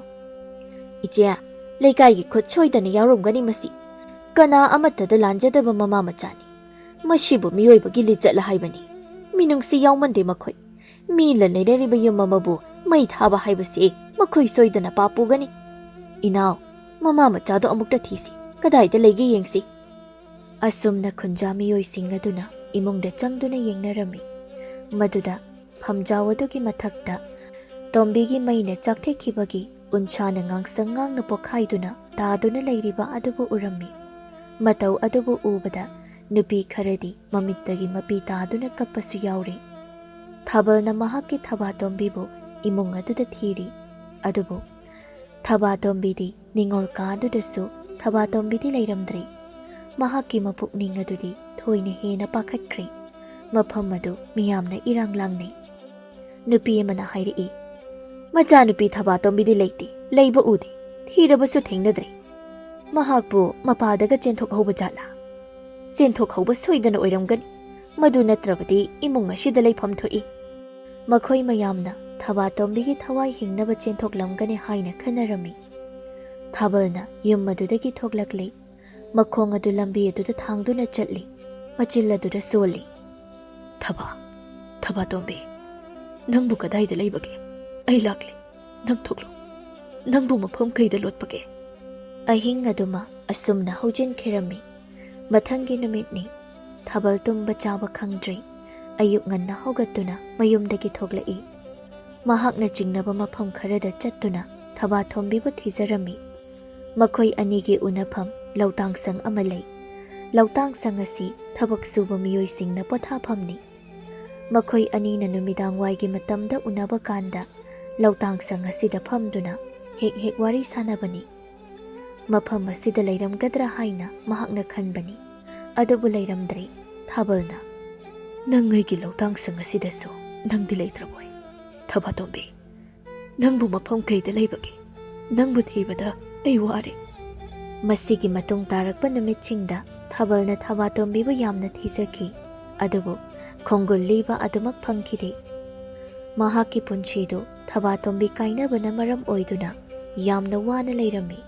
ꯏꯆꯦ, ꯂꯩꯀꯥꯏꯒꯤ ꯈꯨꯠ ꯁꯣꯏꯗꯅ ꯌꯥꯎꯔꯝꯒꯅꯤ ꯃꯁꯤ꯫ ꯀꯅꯥ ꯑꯃꯠꯇꯗ ꯂꯥꯟꯖꯗꯕ ꯃꯃꯥ ꯃꯆꯥꯅꯤ꯫ ꯃꯁꯤꯕꯨ ꯃꯤꯑꯣꯏꯕꯒꯤ ꯂꯤꯆꯠꯂ ꯍꯥꯏꯕꯅꯤ꯫ ꯃꯤꯅꯨꯡꯁꯤ ꯌꯥꯎꯃꯟꯗꯦ ꯃꯈꯣꯏ꯫ ꯃꯤꯅ ꯂꯩꯅꯔꯤꯕ ꯌꯨꯝ ꯑꯃꯕꯨ ꯃꯩ ꯊꯥꯕ ꯍꯥꯏꯕꯁꯤ ꯃꯈꯣꯏ ꯁꯣꯏꯗꯅ ꯄꯥꯞ ꯄꯨꯒꯅꯤ꯫ ꯏꯅꯥꯎ, ꯃꯃꯥ ꯃꯆꯥꯗꯣ ꯑꯃꯨꯛꯇ ꯊꯤꯁꯤ꯫ ꯀꯗꯥꯏꯗ ꯂꯩꯒꯦ ꯌꯦꯡꯁꯤ꯫" ꯑꯁꯨꯝꯅ ꯈꯨꯟꯖꯥ ꯃꯤꯑꯣꯏꯁꯤꯡ ꯑꯗꯨꯅ ꯏꯃꯨꯡꯗ ꯆꯪꯗꯨꯅ ꯌꯦꯡꯅꯔꯝꯃꯤ꯫ ꯃꯗꯨꯗ ꯐꯝꯖꯥꯎ ꯑꯗꯨꯒꯤ ꯃꯊꯛꯇ ꯇꯣꯝꯕꯤꯒꯤ ꯃꯩꯅ ꯆꯥꯛꯊꯦꯛꯈꯤꯕꯒꯤ ꯎꯟꯁꯥꯅ ꯉꯥꯡꯁꯪ ꯉꯥꯡꯅ ꯄꯣꯈꯥꯏꯗꯨꯅ ꯇꯥꯗꯨꯅ ꯂꯩꯔꯤꯕ ꯑꯗꯨꯕꯨ ꯎꯔꯝꯃꯤ꯫ ꯃꯇꯧ ꯑꯗꯨꯕꯨ ꯎꯕꯗ ꯅꯨꯄꯤ ꯈꯔꯗꯤ ꯃꯃꯤꯠꯇꯒꯤ ꯃꯄꯤ ꯇꯥꯗꯨꯅ ꯀꯞꯄꯁꯨ ꯌꯥꯎꯔꯦ꯫ ꯊꯥꯕꯜꯅ ꯃꯍꯥꯛꯀꯤ ꯊꯕꯥꯇꯣꯝꯕꯤꯕꯨ ꯏꯃꯨꯡ ꯑꯗꯨꯗ ꯊꯤꯔꯤ꯫ ꯑꯗꯨꯕꯨ ꯊꯕꯥꯇꯣꯝꯕꯤꯗꯤ ꯅꯤꯡꯉꯣꯜ ꯀꯥ ꯑꯗꯨꯗꯁꯨ ꯊꯕꯥꯇꯣꯝꯕꯤꯗꯤ ꯂꯩꯔꯝꯗ꯭ꯔꯦ꯫ ꯃꯍꯥꯛꯀꯤ ꯃꯄꯨꯛꯅꯤꯡ ꯑꯗꯨꯗꯤ ꯊꯣꯏꯅ ꯍꯦꯟꯅ ꯄꯥꯈꯠꯈ꯭ꯔꯦ꯫ ꯃꯐꯝ ꯑꯗꯨ ꯃꯤꯌꯥꯝꯅ ꯏꯔꯥꯡ ꯂꯥꯡꯅꯩ꯫ ꯅꯨꯄꯤ ꯑꯃꯅ ꯍꯥꯏꯔꯛꯏ, "ꯃꯆꯥꯅꯨꯄꯤ ꯊꯕꯥꯇꯣꯝꯕꯤꯗꯤ ꯂꯩꯇꯦ, ꯂꯩꯕ ꯎꯗꯦ, ꯊꯤꯔꯕꯁꯨ ꯊꯦꯡꯅꯗ꯭ꯔꯦ꯫ ꯃꯍꯥꯛꯄꯨ ꯃꯄꯥꯗꯒ ꯆꯦꯟꯊꯣꯛꯍꯧꯕ ꯖꯥꯠꯂꯥ? ꯆꯦꯟꯊꯣꯛꯍꯧꯕ ꯁꯣꯏꯗꯅ ꯑꯣꯏꯔꯝꯒꯅꯤ꯫ ꯃꯗꯨ ꯅꯠꯇ꯭ꯔꯕꯗꯤ ꯏꯃꯨꯡ ꯑꯁꯤꯗ ꯂꯩꯐꯝ ꯊꯣꯛꯏ꯫" ꯃꯈꯣꯏ ꯃꯌꯥꯝꯅ ꯊꯕꯥꯇꯣꯝꯕꯤꯒꯤ ꯊꯋꯥꯏ ꯍꯤꯡꯅꯕ ꯆꯦꯟꯊꯣꯛꯂꯝꯒꯅꯤ ꯍꯥꯏꯅ ꯈꯟꯅꯔꯝꯃꯤ꯫ ꯊꯥꯕꯜꯅ ꯌꯨꯝ ꯑꯗꯨꯗꯒꯤ ꯊꯣꯛꯂꯛꯂꯦ꯫ ꯃꯈꯣꯡ ꯑꯗꯨ ꯂꯝꯕꯤ ꯑꯗꯨꯗ ꯊꯥꯡꯗꯨꯅ ꯆꯠꯂꯤ꯫ ꯃꯆꯤꯜ ꯑꯗꯨꯗ ꯁꯣꯜꯂꯤ꯫ "ꯊꯕꯥ, ꯊꯕꯥꯇꯣꯝꯕꯤ, ꯅꯪꯕꯨ ꯀꯗꯥꯏꯗ ꯂꯩꯕꯒꯦ? ꯑꯩ ꯂꯥꯛꯂꯦ꯫ ꯅꯪ ꯊꯣꯛꯂꯣ꯫ ꯅꯪꯕꯨ ꯃꯐꯝ ꯀꯩꯗ ꯂꯣꯠꯄꯒꯦ?" ꯑꯍꯤꯡ ꯑꯗꯨꯃ ꯑꯁꯨꯝꯅ ꯍꯧꯖꯤꯟꯈꯤꯔꯝꯃꯤ꯫ ꯃꯊꯪꯒꯤ ꯅꯨꯃꯤꯠꯅꯤ꯫ ꯊꯥꯕꯜ ꯇꯨꯝꯕ ꯆꯥꯕ ꯈꯪꯗ꯭ꯔꯦ꯫ ꯑꯌꯨꯛ ꯉꯟꯅ ꯍꯧꯒꯠꯇꯨꯅ ꯃꯌꯨꯝꯗꯒꯤ ꯊꯣꯛꯂꯛꯏ꯫ ꯃꯍꯥꯛꯅ ꯆꯤꯡꯅꯕ ꯃꯐꯝ ꯈꯔꯗ ꯆꯠꯇꯨꯅ ꯊꯕꯥꯇꯣꯝꯕꯤꯕꯨ ꯊꯤꯖꯔꯝꯃꯤ꯫ ꯃꯈꯣꯏ ꯑꯅꯤꯒꯤ ꯎꯅꯐꯝ ꯂꯧꯇꯥꯡꯁꯪ ꯑꯃ ꯂꯩ꯫ ꯂꯧꯇꯥꯡꯁꯪ ꯑꯁꯤ ꯊꯕꯛ ꯁꯨꯕ ꯃꯤꯑꯣꯏꯁꯤꯡꯅ ꯄꯣꯊꯥꯐꯝꯅꯤ꯫ ꯃꯈꯣꯏ ꯑꯅꯤꯅ ꯅꯨꯃꯤꯗꯥꯡꯋꯥꯏꯒꯤ ꯃꯇꯝꯗ ꯎꯅꯕ ꯀꯥꯟꯗ ꯂꯧꯇꯥꯡꯁꯪ ꯑꯁꯤꯗ ꯐꯝꯗꯨꯅ ꯍꯦꯛ ꯍꯦꯛ ꯋꯥꯔꯤ ꯁꯥꯟꯅꯕꯅꯤ꯫ ꯃꯐꯝ ꯑꯁꯤꯗ ꯂꯩꯔꯝꯒꯗ꯭ꯔꯥ ꯍꯥꯏꯅ ꯃꯍꯥꯛꯅ ꯈꯟꯕꯅꯤ꯫ ꯑꯗꯨꯕꯨ ꯂꯩꯔꯝꯗ꯭ꯔꯦ꯫ ꯊꯥꯕꯜꯅ, "ꯅꯪ ꯑꯩꯒꯤ ꯂꯧꯇꯥꯡꯁꯪ ꯑꯁꯤꯗꯁꯨ ꯅꯪꯗꯤ ꯂꯩꯇ꯭ꯔꯕꯣꯏ? ꯊꯕꯥꯇꯣꯝꯕꯤ, ꯅꯪꯕꯨ ꯃꯐꯝ ꯀꯩꯗ ꯂꯩꯕꯒꯦ? ꯅꯪꯕꯨ ꯊꯤꯕꯗ ꯑꯩ ꯋꯥꯔꯦ꯫" ꯃꯁꯤꯒꯤ ꯃꯇꯨꯡ ꯇꯥꯔꯛꯄ ꯅꯨꯃꯤꯠꯁꯤꯡꯗ ꯊꯥꯕꯜꯅ ꯊꯕꯥꯇꯣꯝꯕꯤꯕꯨ ꯌꯥꯝꯅ ꯊꯤꯖꯈꯤ꯫ ꯑꯗꯨꯕꯨ ꯈꯣꯡꯒꯨꯜ ꯂꯤꯕ ꯑꯗꯨꯃꯛ ꯐꯪꯈꯤꯗꯦ꯫ ꯃꯍꯥꯛꯀꯤ ꯄꯨꯟꯁꯤꯗꯨ ꯊꯕꯥꯇꯣꯝꯕꯤ ꯀꯥꯏꯅꯕꯅ ꯃꯔꯝ ꯑꯣꯏꯗꯨꯅ ꯌꯥꯝꯅ ꯋꯥꯅ ꯂꯩꯔꯝꯃꯤ꯫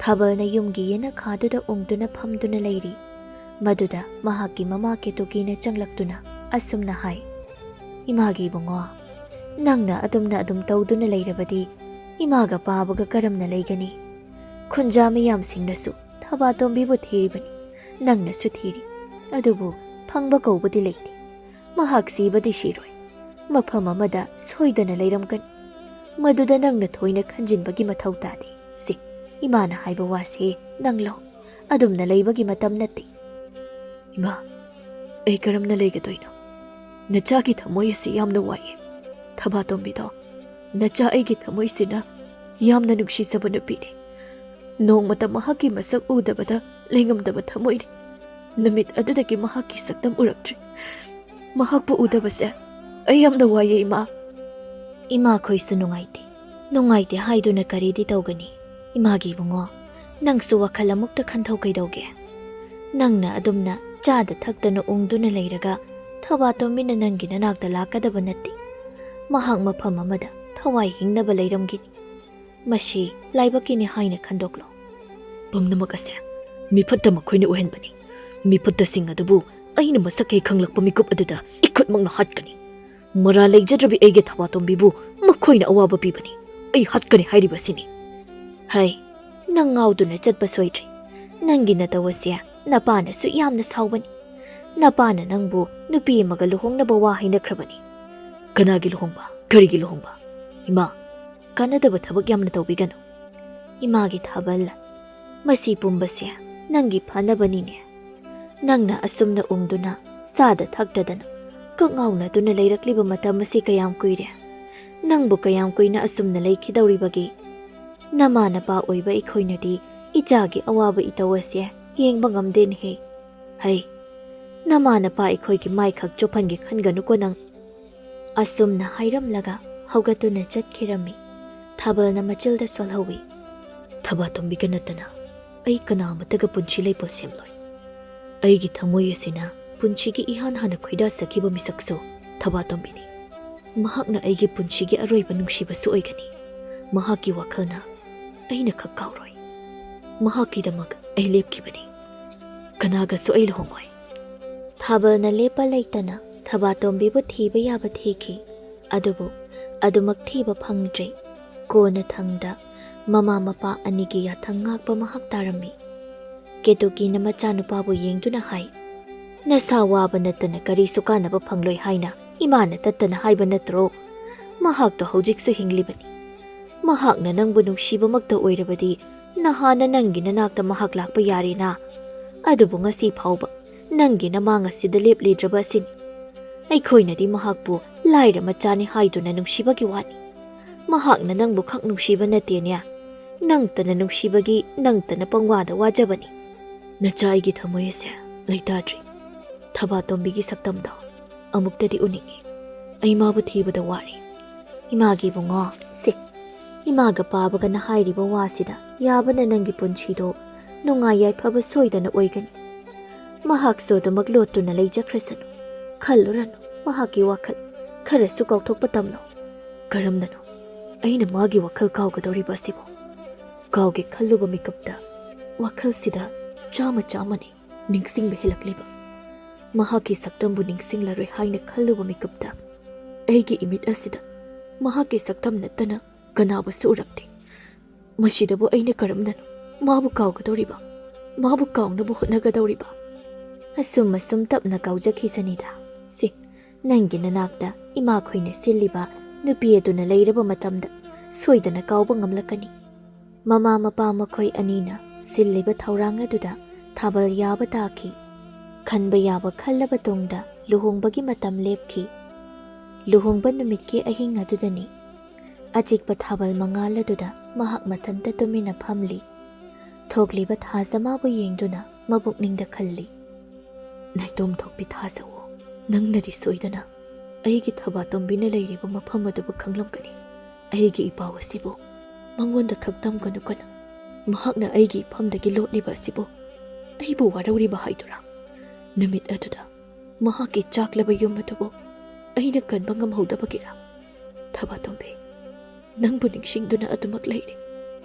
ꯊꯥꯕꯜꯅ ꯌꯨꯝꯒꯤ ꯌꯦꯅꯈꯥꯗꯨꯗ ꯎꯪꯗꯨꯅ ꯐꯝꯗꯨꯅ ꯂꯩꯔꯤ꯫ ꯃꯗꯨꯗ ꯃꯍꯥꯛꯀꯤ ꯃꯃꯥ ꯀꯦꯇꯨꯀꯤꯅ ꯆꯪꯂꯛꯇꯨꯅ ꯑꯁꯨꯝꯅ ꯍꯥꯏ, "ꯏꯃꯥꯒꯤ ꯏꯕꯨꯡꯉꯣ, ꯅꯪꯅ ꯑꯗꯨꯝꯅ ꯑꯗꯨꯝ ꯇꯧꯗꯨꯅ ꯂꯩꯔꯕꯗꯤ ꯏꯃꯥꯒ ꯄꯥꯕꯒ ꯀꯔꯝꯅ ꯂꯩꯒꯅꯤ? ꯈꯨꯟꯖꯥ ꯃꯤꯌꯥꯝꯁꯤꯡꯅꯁꯨ ꯊꯕꯥꯇꯣꯝꯕꯤꯕꯨ ꯊꯤꯔꯤꯕꯅꯤ, ꯅꯪꯅꯁꯨ ꯊꯤꯔꯤ, ꯑꯗꯨꯕꯨ ꯍꯪꯕ ꯀꯧꯕꯗꯤ ꯂꯩꯇꯦ꯫ ꯃꯍꯥꯛ ꯁꯤꯕꯗꯤ ꯁꯤꯔꯣꯏ꯫ ꯃꯐꯝ ꯑꯃꯗ ꯁꯣꯏꯗꯅ ꯂꯩꯔꯝꯒꯅꯤ꯫ ꯃꯗꯨꯗ ꯅꯪꯅ ꯊꯣꯏꯅ ꯈꯟꯖꯤꯟꯕꯒꯤ ꯃꯊꯧ ꯇꯥꯗꯦ꯫ ꯁꯤ ꯏꯃꯥꯅ ꯍꯥꯏꯕ ꯋꯥꯁꯦ ꯅꯪ ꯂꯧ꯫ ꯑꯗꯨꯝꯅ ꯂꯩꯕꯒꯤ ꯃꯇꯝ ꯅꯠꯇꯦ꯫ ꯏꯃꯥ, ꯑꯩ ꯀꯔꯝꯅ ꯂꯩꯒꯗꯣꯏꯅꯣ? ꯅꯆꯥꯒꯤ ꯊꯃꯣꯏ ꯑꯁꯤ ꯌꯥꯝꯅ ꯋꯥꯏꯌꯦ꯫ ꯊꯕꯥꯇꯣꯝꯕꯤꯗꯣ, ꯅꯆꯥ ꯑꯩꯒꯤ ꯊꯃꯣꯏꯁꯤꯅ ꯌꯥꯝꯅ ꯅꯨꯡꯁꯤꯖꯕ ꯅꯨꯄꯤꯅꯤ꯫ ꯅꯣꯡꯃꯇ ꯃꯍꯥꯛꯀꯤ ꯃꯁꯛ ꯎꯗꯕꯗ ꯂꯩꯉꯝꯗꯕ ꯊꯃꯣꯏꯅꯤ꯫ ꯅꯨꯃꯤꯠ ꯑꯗꯨꯗꯒꯤ ꯃꯍꯥꯛꯀꯤ ꯁꯛꯇꯝ ꯎꯔꯛꯇ꯭ꯔꯤ꯫ ꯃꯍꯥꯛꯄꯨ ꯎꯗꯕꯁꯦ ꯑꯩ ꯌꯥꯝꯅ ꯋꯥꯏꯌꯦ, ꯏꯃꯥ꯫ ꯏꯃꯥꯈꯣꯏꯁꯨ ꯅꯨꯡꯉꯥꯏꯇꯦ꯫ ꯅꯨꯡꯉꯥꯏꯇꯦ ꯍꯥꯏꯗꯨꯅ ꯀꯔꯤꯗꯤ ꯇꯧꯒꯅꯤ? ꯏꯃꯥꯒꯤ ꯏꯕꯨꯡꯉꯣ, ꯅꯪꯁꯨ ꯋꯥꯈꯜ ꯑꯃꯨꯛꯇ ꯈꯟꯊꯧ ꯀꯩꯗꯧꯒꯦ? ꯅꯪꯅ ꯑꯗꯨꯝꯅ ꯆꯥꯗ ꯊꯛꯇꯅ ꯎꯪꯗꯨꯅ ꯂꯩꯔꯒ ꯊꯕꯥꯇꯣꯝꯕꯤꯅ ꯅꯪꯒꯤ ꯅꯅꯥꯛꯇ ꯂꯥꯛꯀꯗꯕ ꯅꯠꯇꯦ꯫ ꯃꯍꯥꯛ ꯃꯐꯝ ꯑꯃꯗ ꯊꯋꯥꯏ ꯍꯤꯡꯅꯕ ꯂꯩꯔꯝꯒꯅꯤ꯫ ꯃꯁꯤ ꯂꯥꯏꯕꯛꯀꯤꯅꯤ ꯍꯥꯏꯅ ꯈꯟꯗꯣꯛꯂꯣ꯫ ꯄꯨꯝꯅꯃꯛ ꯑꯁꯦ ꯃꯤꯐꯠꯇ ꯃꯈꯣꯏꯅ ꯑꯣꯏꯍꯟꯕꯅꯤ꯫ ꯃꯤꯐꯠꯇꯁꯤꯡ ꯑꯗꯨꯕꯨ ꯑꯩꯅ ꯃꯁꯛ ꯍꯦꯛ ꯈꯪꯂꯛꯄ ꯃꯤꯀꯨꯞ ꯑꯗꯨꯗ ꯏꯈꯨꯠꯃꯛꯅ ꯍꯥꯠꯀꯅꯤ꯫ ꯃꯔꯥꯜ ꯂꯩꯖꯗ꯭ꯔꯕꯤ ꯑꯩꯒꯤ ꯊꯕꯥꯇꯣꯝꯕꯤꯕꯨ ꯃꯈꯣꯏꯅ ꯑꯋꯥꯕ ꯄꯤꯕꯅꯤ꯫ ꯑꯩ ꯍꯥꯠꯀꯅꯤ ꯍꯥꯏꯔꯤꯕꯁꯤꯅꯤ꯫ ꯍꯩ, ꯅꯪ ꯉꯥꯎꯗꯨꯅ ꯆꯠꯄ ꯁꯣꯏꯗ꯭ꯔꯦ꯫ ꯅꯪꯒꯤ ꯅꯇꯧ ꯑꯁꯦ ꯅꯄꯥꯅꯁꯨ ꯌꯥꯝꯅ ꯁꯥꯎꯕꯅꯤ꯫ ꯅꯄꯥꯅ ꯅꯪꯕꯨ ꯅꯨꯄꯤ ꯑꯃꯒ ꯂꯨꯍꯣꯡꯅꯕ ꯋꯥ ꯍꯥꯏꯅꯈ꯭ꯔꯕꯅꯤ꯫ ꯀꯅꯥꯒꯤ ꯂꯨꯍꯣꯡꯕ? ꯀꯔꯤꯒꯤ ꯂꯨꯍꯣꯡꯕ? ꯏꯃꯥ, ꯀꯥꯟꯅꯗꯕ ꯊꯕꯛ ꯌꯥꯝꯅ ꯇꯧꯕꯤꯒꯅꯨ꯫ ꯏꯃꯥꯒꯤ ꯊꯥꯕꯜ, ꯃꯁꯤ ꯄꯨꯝꯕꯁꯦ ꯅꯪꯒꯤ ꯐꯅꯕꯅꯤꯅꯦ꯫ ꯅꯪꯅ ꯑꯁꯨꯝꯅ ꯎꯪꯗꯨꯅ, ꯆꯥꯗ ꯊꯛꯇꯗꯅ, ꯀꯛꯉꯥꯎꯅꯗꯨꯅ ꯂꯩꯔꯛꯂꯤꯕ ꯃꯇꯝ ꯑꯁꯤ ꯀꯌꯥꯝ ꯀꯨꯏꯔꯦ? ꯅꯪꯕꯨ ꯀꯌꯥꯝ ꯀꯨꯏꯅ ꯑꯁꯨꯝꯅ ꯂꯩꯈꯤꯗꯧꯔꯤꯕꯒꯦ? ꯅꯃꯥ ꯅꯄꯥ ꯑꯣꯏꯕ ꯑꯩꯈꯣꯏꯅꯗꯤ ꯏꯆꯥꯒꯤ ꯑꯋꯥꯕ ꯏꯇꯧ ꯑꯁꯦ ꯌꯦꯡꯕ ꯉꯝꯗꯦꯅꯦꯍꯦ꯫ ꯍꯩ, ꯅꯃꯥ ꯅꯄꯥ ꯑꯩꯈꯣꯏꯒꯤ ꯃꯥꯏꯈꯛ ꯆꯣꯞꯍꯟꯒꯦ ꯈꯟꯒꯅꯨꯀꯣ ꯅꯪ꯫ ꯑꯁꯨꯝꯅ ꯍꯥꯏꯔꯝꯂꯒ ꯍꯧꯒꯠꯇꯨꯅ ꯆꯠꯈꯤꯔꯝꯃꯤ꯫ ꯊꯥꯕꯜꯅ ꯃꯆꯤꯜꯗ ꯁꯣꯜꯍꯧꯏ꯫ ꯊꯕꯥꯇꯣꯝꯕꯤꯒ ꯅꯠꯇꯅ ꯑꯩ ꯀꯅꯥ ꯑꯃꯠꯇꯒ ꯄꯨꯟꯁꯤ ꯂꯩꯄꯣꯠ ꯁꯦꯝꯂꯣꯏ꯫ ꯑꯩꯒꯤ ꯊꯃꯣꯏ ꯑꯁꯤꯅ ꯄꯨꯟꯁꯤꯒꯤ ꯏꯍꯥꯟ ꯍꯥꯟꯅ ꯈꯣꯏꯗꯥꯖꯈꯤꯕ ꯃꯤꯁꯛꯁꯨ ꯊꯕꯥꯇꯣꯝꯕꯤꯅꯤ꯫ ꯃꯍꯥꯛꯅ ꯑꯩꯒꯤ ꯄꯨꯟꯁꯤꯒꯤ ꯑꯔꯣꯏꯕ ꯅꯨꯡꯁꯤꯕꯁꯨ ꯑꯣꯏꯒꯅꯤ꯫ ꯃꯍꯥꯛꯀꯤ ꯋꯥꯈꯜꯅ ꯑꯩꯅ ꯈꯛ ꯀꯥꯎꯔꯣꯏ꯫ ꯃꯍꯥꯛꯀꯤꯗꯃꯛ ꯑꯩ ꯂꯦꯞꯈꯤꯕꯅꯤ꯫ ꯀꯅꯥꯒꯁꯨ ꯑꯩ ꯂꯨꯍꯣꯡꯉꯣꯏ꯫ ꯊꯥꯕꯜꯅ ꯂꯦꯞꯄ ꯂꯩꯇꯅ ꯊꯕꯥꯇꯣꯝꯕꯤꯕꯨ ꯊꯤꯕ ꯌꯥꯕ ꯊꯤꯈꯤ꯫ ꯑꯗꯨꯕꯨ ꯑꯗꯨꯃꯛ ꯊꯤꯕ ꯐꯪꯗ꯭ꯔꯦ꯫ ꯀꯣꯟꯅꯊꯪꯗ ꯃꯃꯥ ꯃꯄꯥ ꯑꯅꯤꯒꯤ ꯌꯥꯊꯪ ꯉꯥꯛꯄ ꯃꯍꯥꯛ ꯇꯥꯔꯝꯃꯤ꯫ ꯀꯦꯇꯨꯀꯤꯅ ꯃꯆꯥꯅꯨꯄꯥꯕꯨ ꯌꯦꯡꯗꯨꯅ ꯍꯥꯏ, "ꯅꯁꯥ ꯋꯥꯕ ꯅꯠꯇꯅ ꯀꯔꯤꯁꯨ ꯀꯥꯟꯅꯕ ꯐꯪꯂꯣꯏ ꯍꯥꯏꯅ ꯏꯃꯥꯅ ꯇꯠꯇꯅ ꯍꯥꯏꯕ ꯅꯠꯇ꯭ꯔꯣ? ꯃꯍꯥꯛꯇꯣ ꯍꯧꯖꯤꯛꯁꯨ ꯍꯤꯡꯂꯤꯕꯅꯤ꯫ ꯃꯍꯥꯛꯅ ꯅꯪꯕꯨ ꯅꯨꯡꯁꯤꯕꯃꯛꯇ ꯑꯣꯏꯔꯕꯗꯤ ꯅꯍꯥꯟꯅ ꯅꯪꯒꯤ ꯅꯅꯥꯛꯇ ꯃꯍꯥꯛ ꯂꯥꯛꯄ ꯌꯥꯔꯦꯅ꯫ ꯑꯗꯨꯕꯨ ꯉꯁꯤ ꯐꯥꯎꯕ ꯅꯪꯒꯤ ꯅꯃꯥꯡ ꯑꯁꯤꯗ ꯂꯦꯞꯂꯤꯗ꯭ꯔꯕ ꯑꯁꯤꯅꯤ꯫ ꯑꯩꯈꯣꯏꯅꯗꯤ ꯃꯍꯥꯛꯄꯨ ꯂꯥꯏꯔ ꯃꯆꯥꯅꯤ ꯍꯥꯏꯗꯨꯅ ꯅꯨꯡꯁꯤꯕꯒꯤ ꯋꯥꯅꯤ꯫ ꯃꯍꯥꯛꯅ ꯅꯪꯕꯨ ꯈꯛ ꯅꯨꯡꯁꯤꯕ ꯅꯠꯇꯦꯅꯦ꯫ ꯅꯪꯇꯅ ꯅꯨꯡꯁꯤꯕꯒꯤ ꯅꯪꯇꯅ ꯄꯪꯋꯥꯗ ꯋꯥꯖꯕꯅꯤ꯫ ꯅꯆꯥ ꯑꯩꯒꯤ ꯊꯃꯣꯏ ꯑꯁꯦ ꯂꯩꯇꯥꯗ꯭ꯔꯤ꯫ ꯊꯕꯥꯇꯣꯝꯕꯤꯒꯤ ꯁꯛꯇꯝꯗꯣ ꯑꯃꯨꯛꯇꯗꯤ ꯎꯅꯤꯡꯏ꯫ ꯑꯩ ꯃꯥꯕꯨ ꯊꯤꯕꯗ ꯋꯥꯔꯦ꯫ ꯏꯃꯥꯒꯤ ꯏꯕꯨꯡꯉꯣ, ꯁꯦ, ꯏꯃꯥꯒ ꯄꯥꯕꯒꯅ ꯍꯥꯏꯔꯤꯕ ꯋꯥꯁꯤꯗ ꯌꯥꯕꯅ ꯅꯪꯒꯤ ꯄꯨꯟꯁꯤꯗꯣ ꯅꯨꯡꯉꯥꯏ ꯌꯥꯏꯐꯕ ꯁꯣꯏꯗꯅ ꯑꯣꯏꯒꯅꯤ꯫ ꯃꯍꯥꯛꯁꯨ ꯑꯗꯨꯃꯛ ꯂꯣꯠꯇꯨꯅ ꯂꯩꯖꯈ꯭ꯔꯁꯅꯨ꯫ ꯈꯜꯂꯨꯔꯅꯨ ꯃꯍꯥꯛꯀꯤ ꯋꯥꯈꯜ꯫ ꯈꯔꯁꯨ ꯀꯥꯎꯊꯣꯛꯄ ꯇꯝꯂꯣ꯫ ꯀꯔꯝꯅꯅꯣ ꯑꯩꯅ ꯃꯥꯒꯤ ꯋꯥꯈꯜ ꯀꯥꯎꯒꯗꯧꯔꯤꯕ ꯑꯁꯤꯕꯨ? ꯀꯥꯎꯒꯦ ꯈꯜꯂꯨꯕ ꯃꯤꯀꯨꯞꯇ ꯋꯥꯈꯜꯁꯤꯗ ꯆꯥꯝꯃ ꯆꯥꯝꯃꯅꯤ ꯅꯤꯡꯁꯤꯡꯕ ꯍꯦꯜꯂꯛꯂꯤꯕ꯫ ꯃꯍꯥꯛꯀꯤ ꯁꯛꯇꯝꯕꯨ ꯅꯤꯡꯁꯤꯡꯂꯔꯣꯏ ꯍꯥꯏꯅ ꯈꯜꯂꯨꯕ ꯃꯤꯀꯨꯞꯇ ꯑꯩꯒꯤ ꯏꯃꯤꯠ ꯑꯁꯤꯗ ꯃꯍꯥꯛꯀꯤ ꯁꯛꯇꯝ ꯅꯠꯇꯅ ꯀꯅꯥꯕꯨꯁꯨ ꯎꯔꯛꯇꯦ꯫ ꯃꯁꯤꯗꯕꯨ ꯑꯩꯅ ꯀꯔꯝꯅꯅꯣ ꯃꯥꯕꯨ ꯀꯥꯎꯒꯗꯧꯔꯤꯕ? ꯃꯥꯕꯨ ꯀꯥꯎꯅꯕ ꯍꯣꯠꯅꯒꯗꯧꯔꯤꯕ? ꯑꯁꯨꯝ ꯑꯁꯨꯝ ꯇꯞꯅ ꯀꯥꯎꯖꯈꯤꯁꯅꯤꯗ꯫ ꯁꯤ, ꯅꯪꯒꯤ ꯅꯅꯥꯛꯇ ꯏꯃꯥꯈꯣꯏꯅ ꯁꯤꯜꯂꯤꯕ ꯅꯨꯄꯤ ꯑꯗꯨꯅ ꯂꯩꯔꯕ ꯃꯇꯝꯗ ꯁꯣꯏꯗꯅ ꯀꯥꯎꯕ ꯉꯝꯂꯛꯀꯅꯤ꯫ ꯃꯃꯥ ꯃꯄꯥ ꯃꯈꯣꯏ ꯑꯅꯤꯅ ꯁꯤꯜꯂꯤꯕ ꯊꯧꯔꯥꯡ ꯑꯗꯨꯗ ꯊꯥꯕꯜ ꯌꯥꯕ ꯇꯥꯈꯤ꯫ ꯈꯟꯕ ꯌꯥꯕ ꯈꯜꯂꯕ ꯇꯨꯡꯗ ꯂꯨꯍꯣꯡꯕꯒꯤ ꯃꯇꯝ ꯂꯦꯞꯈꯤ꯫ ꯂꯨꯍꯣꯡꯕ ꯅꯨꯃꯤꯠꯀꯤ ꯑꯍꯤꯡ ꯑꯗꯨꯗꯅꯤ꯫ ꯑꯆꯤꯛꯄ ꯊꯥꯕꯜ ꯃꯉꯥꯜ ꯑꯗꯨꯗ ꯃꯍꯥꯛ ꯃꯊꯟꯇ ꯇꯨꯃꯤꯟꯅ ꯐꯝꯂꯤ꯫ ꯊꯣꯛꯂꯤꯕ ꯊꯥꯖ ꯃꯥꯕꯨ ꯌꯦꯡꯗꯨꯅ ꯃꯄꯨꯛꯅꯤꯡꯗ ꯈꯜꯂꯤ꯫ ꯅꯥꯏꯇꯣꯝ ꯊꯣꯛꯄꯤ ꯊꯥꯖꯋꯣ, ꯅꯪꯅꯗꯤ ꯁꯣꯏꯗꯅ ꯑꯩꯒꯤ ꯊꯕꯥꯇꯣꯝꯕꯤꯅ ꯂꯩꯔꯤꯕ ꯃꯐꯝ ꯑꯗꯨꯕꯨ ꯈꯪꯂꯝꯒꯅꯤ꯫ ꯑꯩꯒꯤ ꯏꯄꯥꯎ ꯑꯁꯤꯕꯨ ꯃꯉꯣꯟꯗ ꯈꯛ ꯇꯝꯒꯅꯨ ꯀꯅꯥ꯫ ꯃꯍꯥꯛꯅ ꯑꯩꯒꯤ ꯏꯐꯝꯗꯒꯤ ꯂꯣꯠꯂꯤꯕ ꯑꯁꯤꯕꯨ ꯑꯩꯕꯨ ꯋꯥꯔꯧꯔꯤꯕ ꯍꯥꯏꯗꯨꯔꯥ? ꯅꯨꯃꯤꯠ ꯑꯗꯨꯗ ꯃꯍꯥꯛꯀꯤ ꯆꯥꯛꯂꯕ ꯌꯨꯝ ꯑꯗꯨꯕꯨ ꯑꯩꯅ ꯀꯟꯕ ꯉꯝꯍꯧꯗꯕꯒꯤꯔꯥ? ꯊꯕꯥꯇꯣꯝꯕꯤ, ꯅꯪꯕꯨ ꯅꯤꯡꯁꯤꯡꯗꯨꯅ ꯑꯗꯨꯃꯛ ꯂꯩꯔꯤ꯫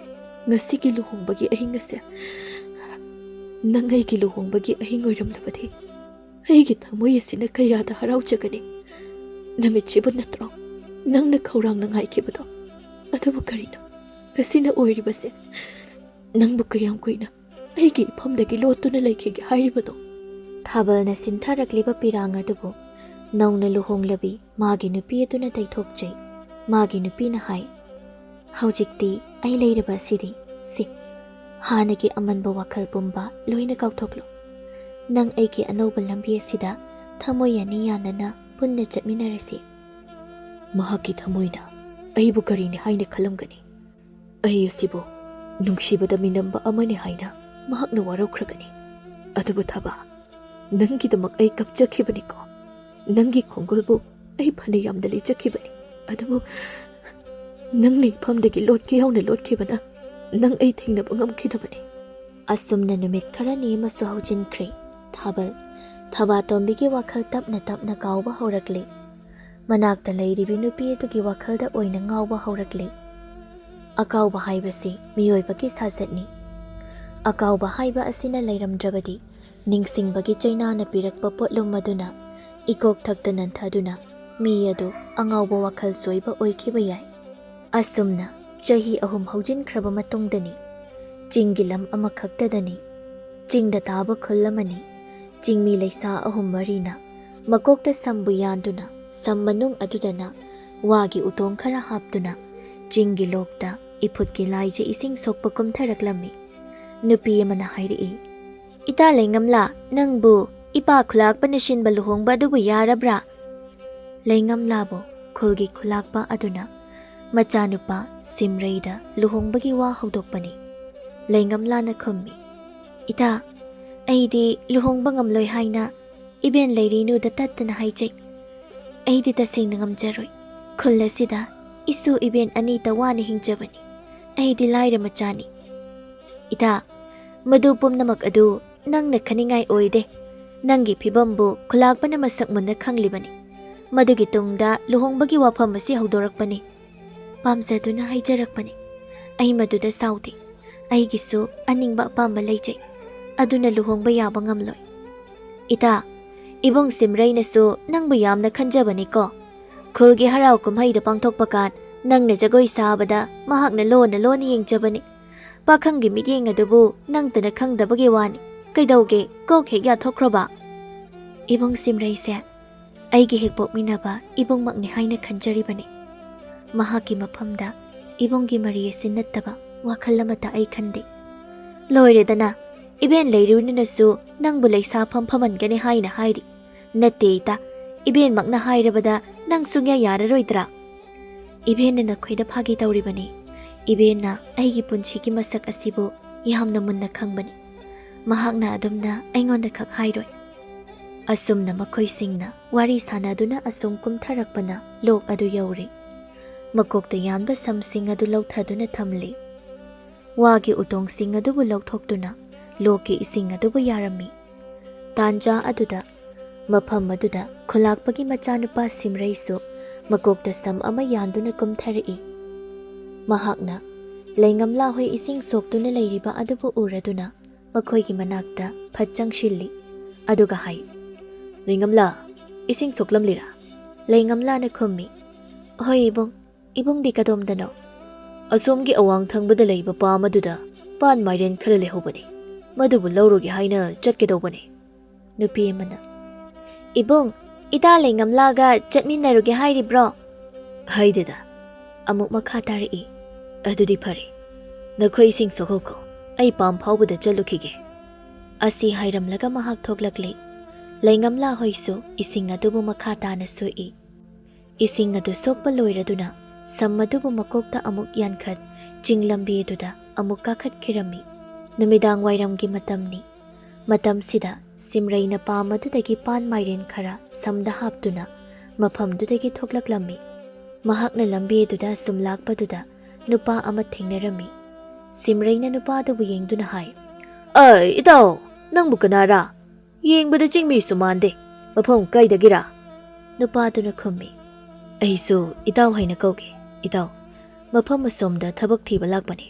ꯉꯁꯤꯒꯤ ꯂꯨꯍꯣꯡꯕꯒꯤ ꯑꯍꯤꯡ ꯑꯁꯦ ꯅꯪ ꯑꯩꯒꯤ ꯂꯨꯍꯣꯡꯕꯒꯤ ꯑꯍꯤꯡ ꯑꯣꯏꯔꯝꯂꯕꯗꯤ ꯑꯩꯒꯤ ꯊꯃꯣꯏ ꯑꯁꯤꯅ ꯀꯌꯥꯗ ꯍꯔꯥꯎꯖꯒꯅꯤ꯫ ꯅꯨꯃꯤꯠꯁꯤꯕꯨ ꯅꯠꯇ꯭ꯔꯣ ꯅꯪꯅ ꯈꯧꯔꯥꯡꯅ ꯉꯥꯏꯈꯤꯕꯗꯣ? ꯑꯗꯨꯕꯨ ꯀꯔꯤꯅꯣ ꯉꯁꯤꯅ ꯑꯣꯏꯔꯤꯕꯁꯦ? ꯅꯪꯕꯨ ꯀꯌꯥꯝ ꯀꯨꯏꯅ ꯑꯩꯒꯤ ꯏꯐꯝꯗꯒꯤ ꯂꯣꯠꯇꯨꯅ ꯂꯩꯈꯤꯒꯦ ꯍꯥꯏꯔꯤꯕꯅꯣ? ꯊꯥꯕꯜꯅ ꯁꯤꯟꯊꯔꯛꯂꯤꯕ ꯄꯤꯔꯥꯡ ꯑꯗꯨꯕꯨ ꯅꯧꯅ ꯂꯨꯍꯣꯡꯂꯕꯤ ꯃꯥꯒꯤ ꯅꯨꯄꯤ ꯑꯗꯨꯅ ꯇꯩꯊꯣꯛꯆꯩ꯫ ꯃꯥꯒꯤ ꯅꯨꯄꯤꯅ ꯍꯥꯏ, "ꯍꯧꯖꯤꯛꯇꯤ ꯑꯩ ꯂꯩꯔꯕ ꯑꯁꯤꯗꯤ, ꯁꯤ, ꯍꯥꯟꯅꯒꯤ ꯑꯃꯟꯕ ꯋꯥꯈꯜ ꯄꯨꯝꯕ ꯂꯣꯏꯅ ꯀꯥꯎꯊꯣꯛꯂꯣ꯫ ꯅꯪ ꯑꯩꯒꯤ ꯑꯅꯧꯕ ꯂꯝꯕꯤ ꯑꯁꯤꯗ ꯊꯃꯣꯏ ꯑꯅꯤ ꯌꯥꯅꯅ ꯄꯨꯟꯅ ꯆꯠꯃꯤꯟꯅꯔꯁꯤ꯫" ꯃꯍꯥꯛꯀꯤ ꯊꯃꯣꯏꯅ ꯑꯩꯕꯨ ꯀꯔꯤꯅꯤ ꯍꯥꯏꯅ ꯈꯜꯂꯝꯒꯅꯤ? ꯑꯩ ꯑꯁꯤꯕꯨ ꯅꯨꯡꯁꯤꯕꯗ ꯃꯤꯅꯝꯕ ꯑꯃꯅꯤ ꯍꯥꯏꯅ ꯃꯍꯥꯛꯅ ꯋꯥꯔꯧꯈ꯭ꯔꯒꯅꯤ꯫ ꯑꯗꯨꯕꯨ ꯊꯕꯥ, ꯅꯪꯒꯤꯗꯃꯛ ꯑꯩ ꯀꯞꯆꯈꯤꯕꯅꯤꯀꯣ꯫ ꯅꯪꯒꯤ ꯈꯣꯡꯒꯨꯜꯕꯨ ꯑꯩ ꯐꯅ ꯌꯥꯝꯅ ꯂꯤꯆꯈꯤꯕꯅꯤ꯫ ꯑꯗꯨꯕꯨ ꯅꯪꯅ ꯏꯐꯝꯗꯒꯤ ꯂꯣꯠꯀꯦ ꯌꯥꯎꯅ ꯂꯣꯠꯈꯤꯕꯅ ꯅꯪ ꯑꯩ ꯊꯦꯡꯅꯕ ꯉꯝꯈꯤꯗꯕꯅꯤ꯫ ꯑꯁꯨꯝꯅ ꯅꯨꯃꯤꯠ ꯈꯔꯅꯤ ꯑꯃꯁꯨ ꯍꯧꯖꯤꯟꯈ꯭ꯔꯦ꯫ ꯊꯥꯕꯜ, ꯊꯕꯥꯇꯣꯝꯕꯤꯒꯤ ꯋꯥꯈꯜ ꯇꯞꯅ ꯇꯞꯅ ꯀꯥꯎꯕ ꯍꯧꯔꯛꯂꯦ꯫ ꯃꯅꯥꯛꯇ ꯂꯩꯔꯤꯕꯤ ꯅꯨꯄꯤ ꯑꯗꯨꯒꯤ ꯋꯥꯈꯜꯗ ꯑꯣꯏꯅ ꯉꯥꯎꯕ ꯍꯧꯔꯛꯂꯦ꯫ ꯑꯀꯥꯎꯕ ꯍꯥꯏꯕꯁꯤ ꯃꯤꯑꯣꯏꯕꯒꯤ ꯁꯥꯖꯠꯅꯤ꯫ ꯑꯀꯥꯎꯕ ꯍꯥꯏꯕ ꯑꯁꯤꯅ ꯂꯩꯔꯝꯗ꯭ꯔꯕꯗꯤ ꯅꯤꯡꯁꯤꯡꯕꯒꯤ ꯆꯩꯅꯥꯅ ꯄꯤꯔꯛꯄ ꯄꯣꯠꯂꯨꯝ ꯑꯗꯨꯅ ꯏꯀꯣꯛ ꯊꯛꯇ ꯅꯟꯊꯗꯨꯅ ꯃꯤ ꯑꯗꯨ ꯑꯉꯥꯎꯕ ꯋꯥꯈꯜ ꯆꯣꯏꯕ ꯑꯣꯏꯈꯤꯕ ꯌꯥꯏ꯫ ꯑꯁꯨꯝꯅ ꯆꯍꯤ ꯑꯍꯨꯝ ꯍꯧꯖꯤꯟꯈ꯭ꯔꯕ ꯃꯇꯨꯡꯗꯅꯤ꯫ ꯆꯤꯡꯒꯤ ꯂꯝ ꯑꯃꯈꯛꯇꯗꯅꯤ꯫ ꯆꯤꯡꯗ ꯇꯥꯕ ꯈꯨꯜ ꯑꯃꯅꯤ꯫ ꯆꯤꯡꯃꯤ ꯂꯩꯁꯥ ꯑꯍꯨꯝ ꯃꯔꯤꯅ ꯃꯀꯣꯛꯇ ꯁꯝꯕꯨ ꯌꯥꯟꯗꯨꯅ ꯁꯝ ꯃꯅꯨꯡ ꯑꯗꯨꯗꯅ ꯋꯥꯒꯤ ꯎꯇꯣꯡ ꯈꯔ ꯍꯥꯞꯇꯨꯅ ꯆꯤꯡꯒꯤ ꯂꯣꯛꯇ ꯏꯐꯨꯠꯀꯤ ꯂꯥꯏꯖ ꯏꯁꯤꯡ ꯁꯣꯛꯄ ꯀꯨꯝꯊꯔꯛꯂꯝꯃꯤ꯫ ꯅꯨꯄꯤ ꯑꯃꯅ ꯍꯥꯏꯔꯛꯏ, "ꯏꯇꯥ ꯂꯩꯉꯝꯂꯥ, ꯅꯪꯕꯨ ꯏꯄꯥ ꯈꯨꯂꯥꯛꯄꯅ ꯁꯤꯟꯕ ꯂꯨꯍꯣꯡꯕ ꯑꯗꯨꯕꯨ ꯌꯥꯔꯕ꯭ꯔꯥ?" ꯂꯩꯉꯝꯂꯥꯕꯨ ꯈꯨꯜꯒꯤ ꯈꯨꯂꯥꯛꯄ ꯑꯗꯨꯅ ꯃꯆꯥꯅꯨꯄꯥ ꯁꯤꯝꯔꯩꯗ ꯂꯨꯍꯣꯡꯕꯒꯤ ꯋꯥ ꯍꯧꯗꯣꯛꯄꯅꯤ꯫ ꯂꯩꯉꯝꯂꯥꯅ ꯈꯨꯝꯃꯤ, "ꯏꯇꯥ, ꯑꯩꯗꯤ ꯂꯨꯍꯣꯡꯕ ꯉꯝꯂꯣꯏ ꯍꯥꯏꯅ ꯏꯕꯦꯟ ꯂꯩꯔꯤꯅꯨꯗ ꯇꯠꯇꯅ ꯍꯥꯏꯖꯩ꯫ ꯑꯩꯗꯤ ꯇꯁꯦꯡꯅ ꯉꯝꯖꯔꯣꯏ꯫ ꯈꯨꯜ ꯑꯁꯤꯗ ꯏꯁꯨ ꯏꯕꯦꯟ ꯑꯅꯤꯇ ꯋꯥꯅ ꯍꯤꯡꯖꯕꯅꯤ꯫ ꯑꯩꯗꯤ ꯂꯥꯏꯔ ꯃꯆꯥꯅꯤ꯫" "ꯏꯇꯥ, ꯃꯗꯨ ꯄꯨꯝꯅꯃꯛ ꯑꯗꯨ ꯅꯪꯅ ꯈꯟꯅꯤꯡꯉꯥꯏ ꯑꯣꯏꯗꯦ꯫ ꯅꯪꯒꯤ ꯐꯤꯕꯝꯕꯨ ꯈꯨꯂꯥꯛꯄꯅ ꯃꯁꯛ ꯃꯨꯟꯅ ꯈꯪꯂꯤꯕꯅꯤ꯫ ꯃꯗꯨꯒꯤ ꯇꯨꯡꯗ ꯂꯨꯍꯣꯡꯕꯒꯤ ꯋꯥꯐꯝ ꯑꯁꯤ ꯍꯧꯗꯣꯔꯛꯄꯅꯤ꯫ ꯄꯥꯝꯖꯗꯨꯅ ꯍꯥꯏꯖꯔꯛꯄꯅꯤ꯫ ꯑꯩ ꯃꯗꯨꯗ ꯁꯥꯎꯗꯦ꯫ ꯑꯩꯒꯤꯁꯨ ꯑꯅꯤꯡꯕ ꯑꯄꯥꯝꯕ ꯂꯩꯖꯩ꯫ ꯑꯗꯨꯅ ꯂꯨꯍꯣꯡꯕ ꯌꯥꯕ ꯉꯝꯂꯣꯏ꯫ ꯏꯇꯥ, ꯏꯕꯨꯡ ꯁꯤꯝꯔꯩꯅꯁꯨ ꯅꯪꯕꯨ ꯌꯥꯝꯅ ꯈꯟꯖꯕꯅꯤꯀꯣ꯫ ꯈꯨꯜꯒꯤ ꯍꯔꯥꯎ ꯀꯨꯝꯍꯩꯗ ꯄꯥꯡꯊꯣꯛꯄ ꯀꯥꯟ ꯅꯪꯅ ꯖꯒꯣꯏ ꯁꯥꯕꯗ ꯃꯍꯥꯛꯅ ꯂꯣꯟꯅ ꯂꯣꯟꯅ ꯌꯦꯡꯖꯕꯅꯤ꯫ ꯄꯥꯈꯪꯒꯤ ꯃꯤꯠꯌꯦꯡ ꯑꯗꯨꯕꯨ ꯅꯪꯇꯅ ꯈꯪꯗꯕꯒꯤ ꯋꯥꯅꯤ꯫ ꯀꯩꯗꯧꯒꯦ, ꯀꯣꯛ ꯍꯦꯛ ꯌꯥꯊꯣꯛꯈ꯭ꯔꯕ?" ꯏꯕꯨꯡ ꯁꯤꯝꯔꯩꯁꯦ ꯑꯩꯒꯤ ꯍꯦꯛ ꯄꯣꯛꯃꯤꯟꯅꯕ ꯏꯕꯨꯡꯃꯛꯅꯤ ꯍꯥꯏꯅ ꯈꯟꯖꯔꯤꯕꯅꯤ꯫ ꯃꯍꯥꯛꯀꯤ ꯃꯐꯝꯗ ꯏꯕꯨꯡꯒꯤ ꯃꯔꯤ ꯑꯁꯤ ꯅꯠꯇꯕ ꯋꯥꯈꯜ ꯑꯃꯠꯇ ꯑꯩ ꯈꯟꯗꯦ꯫ ꯂꯣꯏꯔꯦꯗꯅ, ꯏꯕꯦꯟ ꯂꯩꯔꯨꯅꯤꯅꯁꯨ ꯅꯪꯕꯨ ꯂꯩꯁꯥ ꯐꯝ ꯐꯝꯍꯟꯒꯅꯤ ꯍꯥꯏꯅ ꯍꯥꯏꯔꯤ꯫ ꯅꯠꯇꯦ ꯏꯇꯥ, ꯏꯕꯦꯟꯃꯛꯅ ꯍꯥꯏꯔꯕꯗ ꯅꯪ ꯁꯨꯡꯌꯥ ꯌꯥꯔꯔꯣꯏꯗ꯭ꯔꯥ? ꯏꯕꯦꯟꯅ ꯅꯈꯣꯏꯗ ꯐꯥꯒꯤ ꯇꯧꯔꯤꯕꯅꯤ꯫ ꯏꯕꯦꯟꯅ ꯑꯩꯒꯤ ꯄꯨꯟꯁꯤꯒꯤ ꯃꯁꯛ ꯑꯁꯤꯕꯨ ꯌꯥꯝꯅ ꯃꯨꯟꯅ ꯈꯪꯕꯅꯤ꯫ ꯃꯍꯥꯛꯅ ꯑꯗꯨꯝꯅ ꯑꯩꯉꯣꯟꯗ ꯈꯛ ꯍꯥꯏꯔꯣꯏ꯫ ꯑꯁꯨꯝꯅ ꯃꯈꯣꯏꯁꯤꯡꯅ ꯋꯥꯔꯤ ꯁꯥꯟꯅꯗꯨꯅ ꯑꯁꯨꯝ ꯀꯨꯝꯊꯔꯛꯄꯅ ꯂꯣꯛ ꯑꯗꯨ ꯌꯧꯔꯦ꯫ ꯃꯀꯣꯛꯇ ꯌꯥꯟꯕ ꯁꯝꯁꯤꯡ ꯑꯗꯨ ꯂꯧꯊꯗꯨꯅ ꯊꯝꯂꯤ꯫ ꯋꯥꯒꯤ ꯎꯇꯣꯡꯁꯤꯡ ꯑꯗꯨꯕꯨ ꯂꯧꯊꯣꯛꯇꯨꯅ ꯂꯣꯛꯀꯤ ꯏꯁꯤꯡ ꯑꯗꯨꯕꯨ ꯌꯥꯔꯝꯃꯤ꯫ ꯇꯥꯟꯖꯥ ꯑꯗꯨꯗ ꯃꯐꯝ ꯑꯗꯨꯗ ꯈꯨꯂꯥꯛꯄꯒꯤ ꯃꯆꯥꯅꯨꯄꯥ ꯁꯤꯝꯔꯩꯁꯨ ꯃꯀꯣꯛꯇ ꯁꯝ ꯑꯃ ꯌꯥꯟꯗꯨꯅ ꯀꯨꯝꯊꯔꯛꯏ꯫ ꯃꯍꯥꯛꯅ ꯂꯩꯉꯝꯂꯥ ꯍꯣꯏ ꯏꯁꯤꯡ ꯁꯣꯛꯇꯨꯅ ꯂꯩꯔꯤꯕ ꯑꯗꯨꯕꯨ ꯎꯔꯗꯨꯅ ꯃꯈꯣꯏꯒꯤ ꯃꯅꯥꯛꯇ ꯐꯠ ꯆꯪꯁꯤꯜꯂꯤ꯫ ꯑꯗꯨꯒ ꯍꯥꯏ, "ꯂꯩꯉꯝꯂꯥ, ꯏꯁꯤꯡ ꯁꯣꯛꯂꯝꯂꯤꯔꯥ?" ꯂꯩꯉꯝꯂꯥꯅ ꯈꯨꯝꯃꯤ, "ꯍꯣꯏ ꯏꯕꯨꯡ, ꯏꯕꯨꯡꯗꯤ ꯀꯗꯣꯝꯗꯅꯣ?" "ꯑꯁꯣꯝꯒꯤ ꯑꯋꯥꯡ ꯊꯪꯕꯗ ꯂꯩꯕ ꯄꯥꯝ ꯑꯗꯨꯗ ꯄꯥꯟ ꯃꯥꯏꯔꯦꯟ ꯈꯔ ꯂꯩꯍꯧꯕꯅꯤ, ꯃꯗꯨꯕꯨ ꯂꯧꯔꯨꯒꯦ ꯍꯥꯏꯅ ꯆꯠꯀꯗꯧꯕꯅꯤ꯫" ꯅꯨꯄꯤ ꯑꯃꯅ, "ꯏꯕꯨꯡ, ꯏꯇꯥ ꯂꯩꯉꯝꯂꯥꯒ ꯆꯠꯃꯤꯟꯅꯔꯨꯒꯦ ꯍꯥꯏꯔꯤꯕ꯭ꯔꯣ?" "ꯍꯥꯏꯗꯦꯗ꯫" ꯑꯃꯨꯛ ꯃꯈꯥ ꯇꯥꯔꯛꯏ, "ꯑꯗꯨꯗꯤ ꯐꯔꯦ, ꯅꯈꯣꯏ ꯏꯁꯤꯡ ꯁꯣꯛꯍꯧꯀꯣ, ꯑꯩ ꯄꯥꯝ ꯐꯥꯎꯕꯗ ꯆꯠꯂꯨꯈꯤꯒꯦ꯫" ꯑꯁꯤ ꯍꯥꯏꯔꯝꯂꯒ ꯃꯍꯥꯛ ꯊꯣꯛꯂꯛꯂꯦ꯫ ꯂꯩꯉꯝꯂꯥ ꯍꯣꯏꯁꯨ ꯏꯁꯤꯡ ꯑꯗꯨꯕꯨ ꯃꯈꯥ ꯇꯥꯅ ꯁꯣꯛꯏ꯫ ꯏꯁꯤꯡ ꯑꯗꯨ ꯁꯣꯛꯄ ꯂꯣꯏꯔꯗꯨꯅ ꯁꯝ ꯑꯗꯨꯕꯨ ꯃꯀꯣꯛꯇ ꯑꯃꯨꯛ ꯌꯥꯟꯈꯠ, ꯆꯤꯡ ꯂꯝꯕꯤ ꯑꯗꯨꯗ ꯑꯃꯨꯛ ꯀꯥꯈꯠꯈꯤꯔꯝꯃꯤ꯫ ꯅꯨꯃꯤꯗꯥꯡ ꯋꯥꯏꯔꯝꯒꯤ ꯃꯇꯝꯅꯤ꯫ ꯃꯇꯝꯁꯤꯗ ꯁꯤꯝꯔꯩꯅ ꯄꯥꯝ ꯑꯗꯨꯗꯒꯤ ꯄꯥꯟ ꯃꯥꯏꯔꯦꯟ ꯈꯔ ꯁꯝꯗ ꯍꯥꯞꯇꯨꯅ ꯃꯐꯝꯗꯨꯗꯒꯤ ꯊꯣꯛꯂꯛꯂꯝꯃꯤ꯫ ꯃꯍꯥꯛꯅ ꯂꯝꯕꯤ ꯑꯗꯨꯗ ꯁꯨꯝ ꯂꯥꯛꯄꯗꯨꯗ ꯅꯨꯄꯥ ꯑꯃ ꯊꯦꯡꯅꯔꯝꯃꯤ꯫ ꯁꯤꯝꯔꯩꯅ ꯅꯨꯄꯥ ꯑꯗꯨꯕꯨ ꯌꯦꯡꯗꯨꯅ ꯍꯥꯏ, "ꯑꯩ ꯏꯇꯥꯎ, ꯅꯪꯕꯨ ꯀꯅꯥꯔꯥ? ꯌꯦꯡꯕꯗ ꯆꯤꯡꯃꯤꯁꯨ ꯃꯥꯟꯗꯦ꯫ ꯃꯐꯝ ꯀꯥꯏꯗꯒꯤꯔꯥ?" ꯅꯨꯄꯥꯗꯨꯅ ꯈꯨꯝꯃꯤ, "ꯑꯩꯁꯨ ꯏꯇꯥꯎ ꯍꯥꯏꯅ ꯀꯧꯒꯦ꯫ ꯏꯇꯥꯎ, ꯃꯐꯝ ꯑꯁꯣꯝꯗ ꯊꯕꯛ ꯊꯤꯕ ꯂꯥꯛꯄꯅꯤ,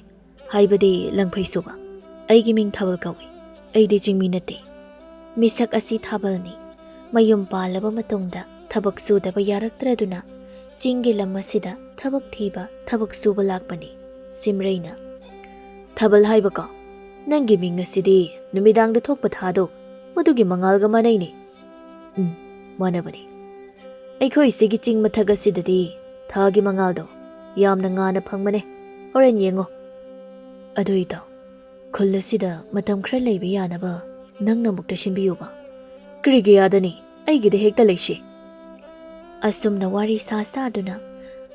ꯍꯥꯏꯕꯗꯤ ꯂꯪꯐꯩ ꯁꯨꯕ꯫ ꯑꯩꯒꯤ ꯃꯤꯡ ꯊꯥꯕꯜ ꯀꯧꯏ꯫ ꯑꯩꯗꯤ ꯆꯤꯡꯃꯤ ꯅꯠꯇꯦ꯫" ꯃꯤꯁꯛ ꯑꯁꯤ ꯊꯥꯕꯜꯅꯤ꯫ ꯃꯌꯨꯝ ꯄꯥꯜꯂꯕ ꯃꯇꯨꯡꯗ ꯊꯕꯛ ꯁꯨꯗꯕ ꯌꯥꯔꯛꯇ꯭ꯔꯗꯨꯅ ꯆꯤꯡꯒꯤ ꯂꯝ ꯑꯁꯤꯗ ꯊꯕꯛ ꯊꯤꯕ, ꯊꯕꯛ ꯁꯨꯕ ꯂꯥꯛꯄꯅꯤ꯫ ꯁꯤꯝꯔꯩꯅ, "ꯊꯥꯕꯜ ꯍꯥꯏꯕꯀꯣ? ꯅꯪꯒꯤ ꯃꯤꯡ ꯑꯁꯤꯗꯤ ꯅꯨꯃꯤꯗꯥꯡꯗ ꯊꯣꯛꯄ ꯊꯥꯗꯣ, ꯃꯗꯨꯒꯤ ꯃꯉꯥꯜꯒ ꯃꯥꯟꯅꯩꯅꯦ꯫" ꯎꯝ, ꯃꯥꯟꯅꯕꯅꯤ꯫ ꯑꯩꯈꯣꯏ ꯁꯤꯒꯤ ꯆꯤꯡ ꯃꯊꯛ ꯑꯁꯤꯗꯗꯤ ꯊꯥꯒꯤ ꯃꯉꯥꯜꯗꯣ ꯌꯥꯝꯅ ꯉꯥꯟꯅ ꯐꯪꯕꯅꯦ꯫ ꯍꯣꯔꯦꯟ ꯌꯦꯡꯉꯣ꯫ ꯑꯗꯨ ꯏꯇꯥꯎ, ꯈꯨꯜ ꯑꯁꯤꯗ ꯃꯇꯝ ꯈꯔ ꯂꯩꯕ ꯌꯥꯅꯕ ꯅꯪꯅ ꯑꯃꯨꯛꯇ ꯁꯤꯟꯕꯤꯌꯨꯕ꯫ ꯀꯔꯤꯒꯤ ꯌꯥꯗꯅꯤ? ꯑꯩꯒꯤꯗ ꯍꯦꯛꯇ ꯂꯩꯁꯤ꯫ ꯑꯁꯨꯝꯅ ꯋꯥꯔꯤ ꯁꯥ ꯁꯥꯗꯨꯅ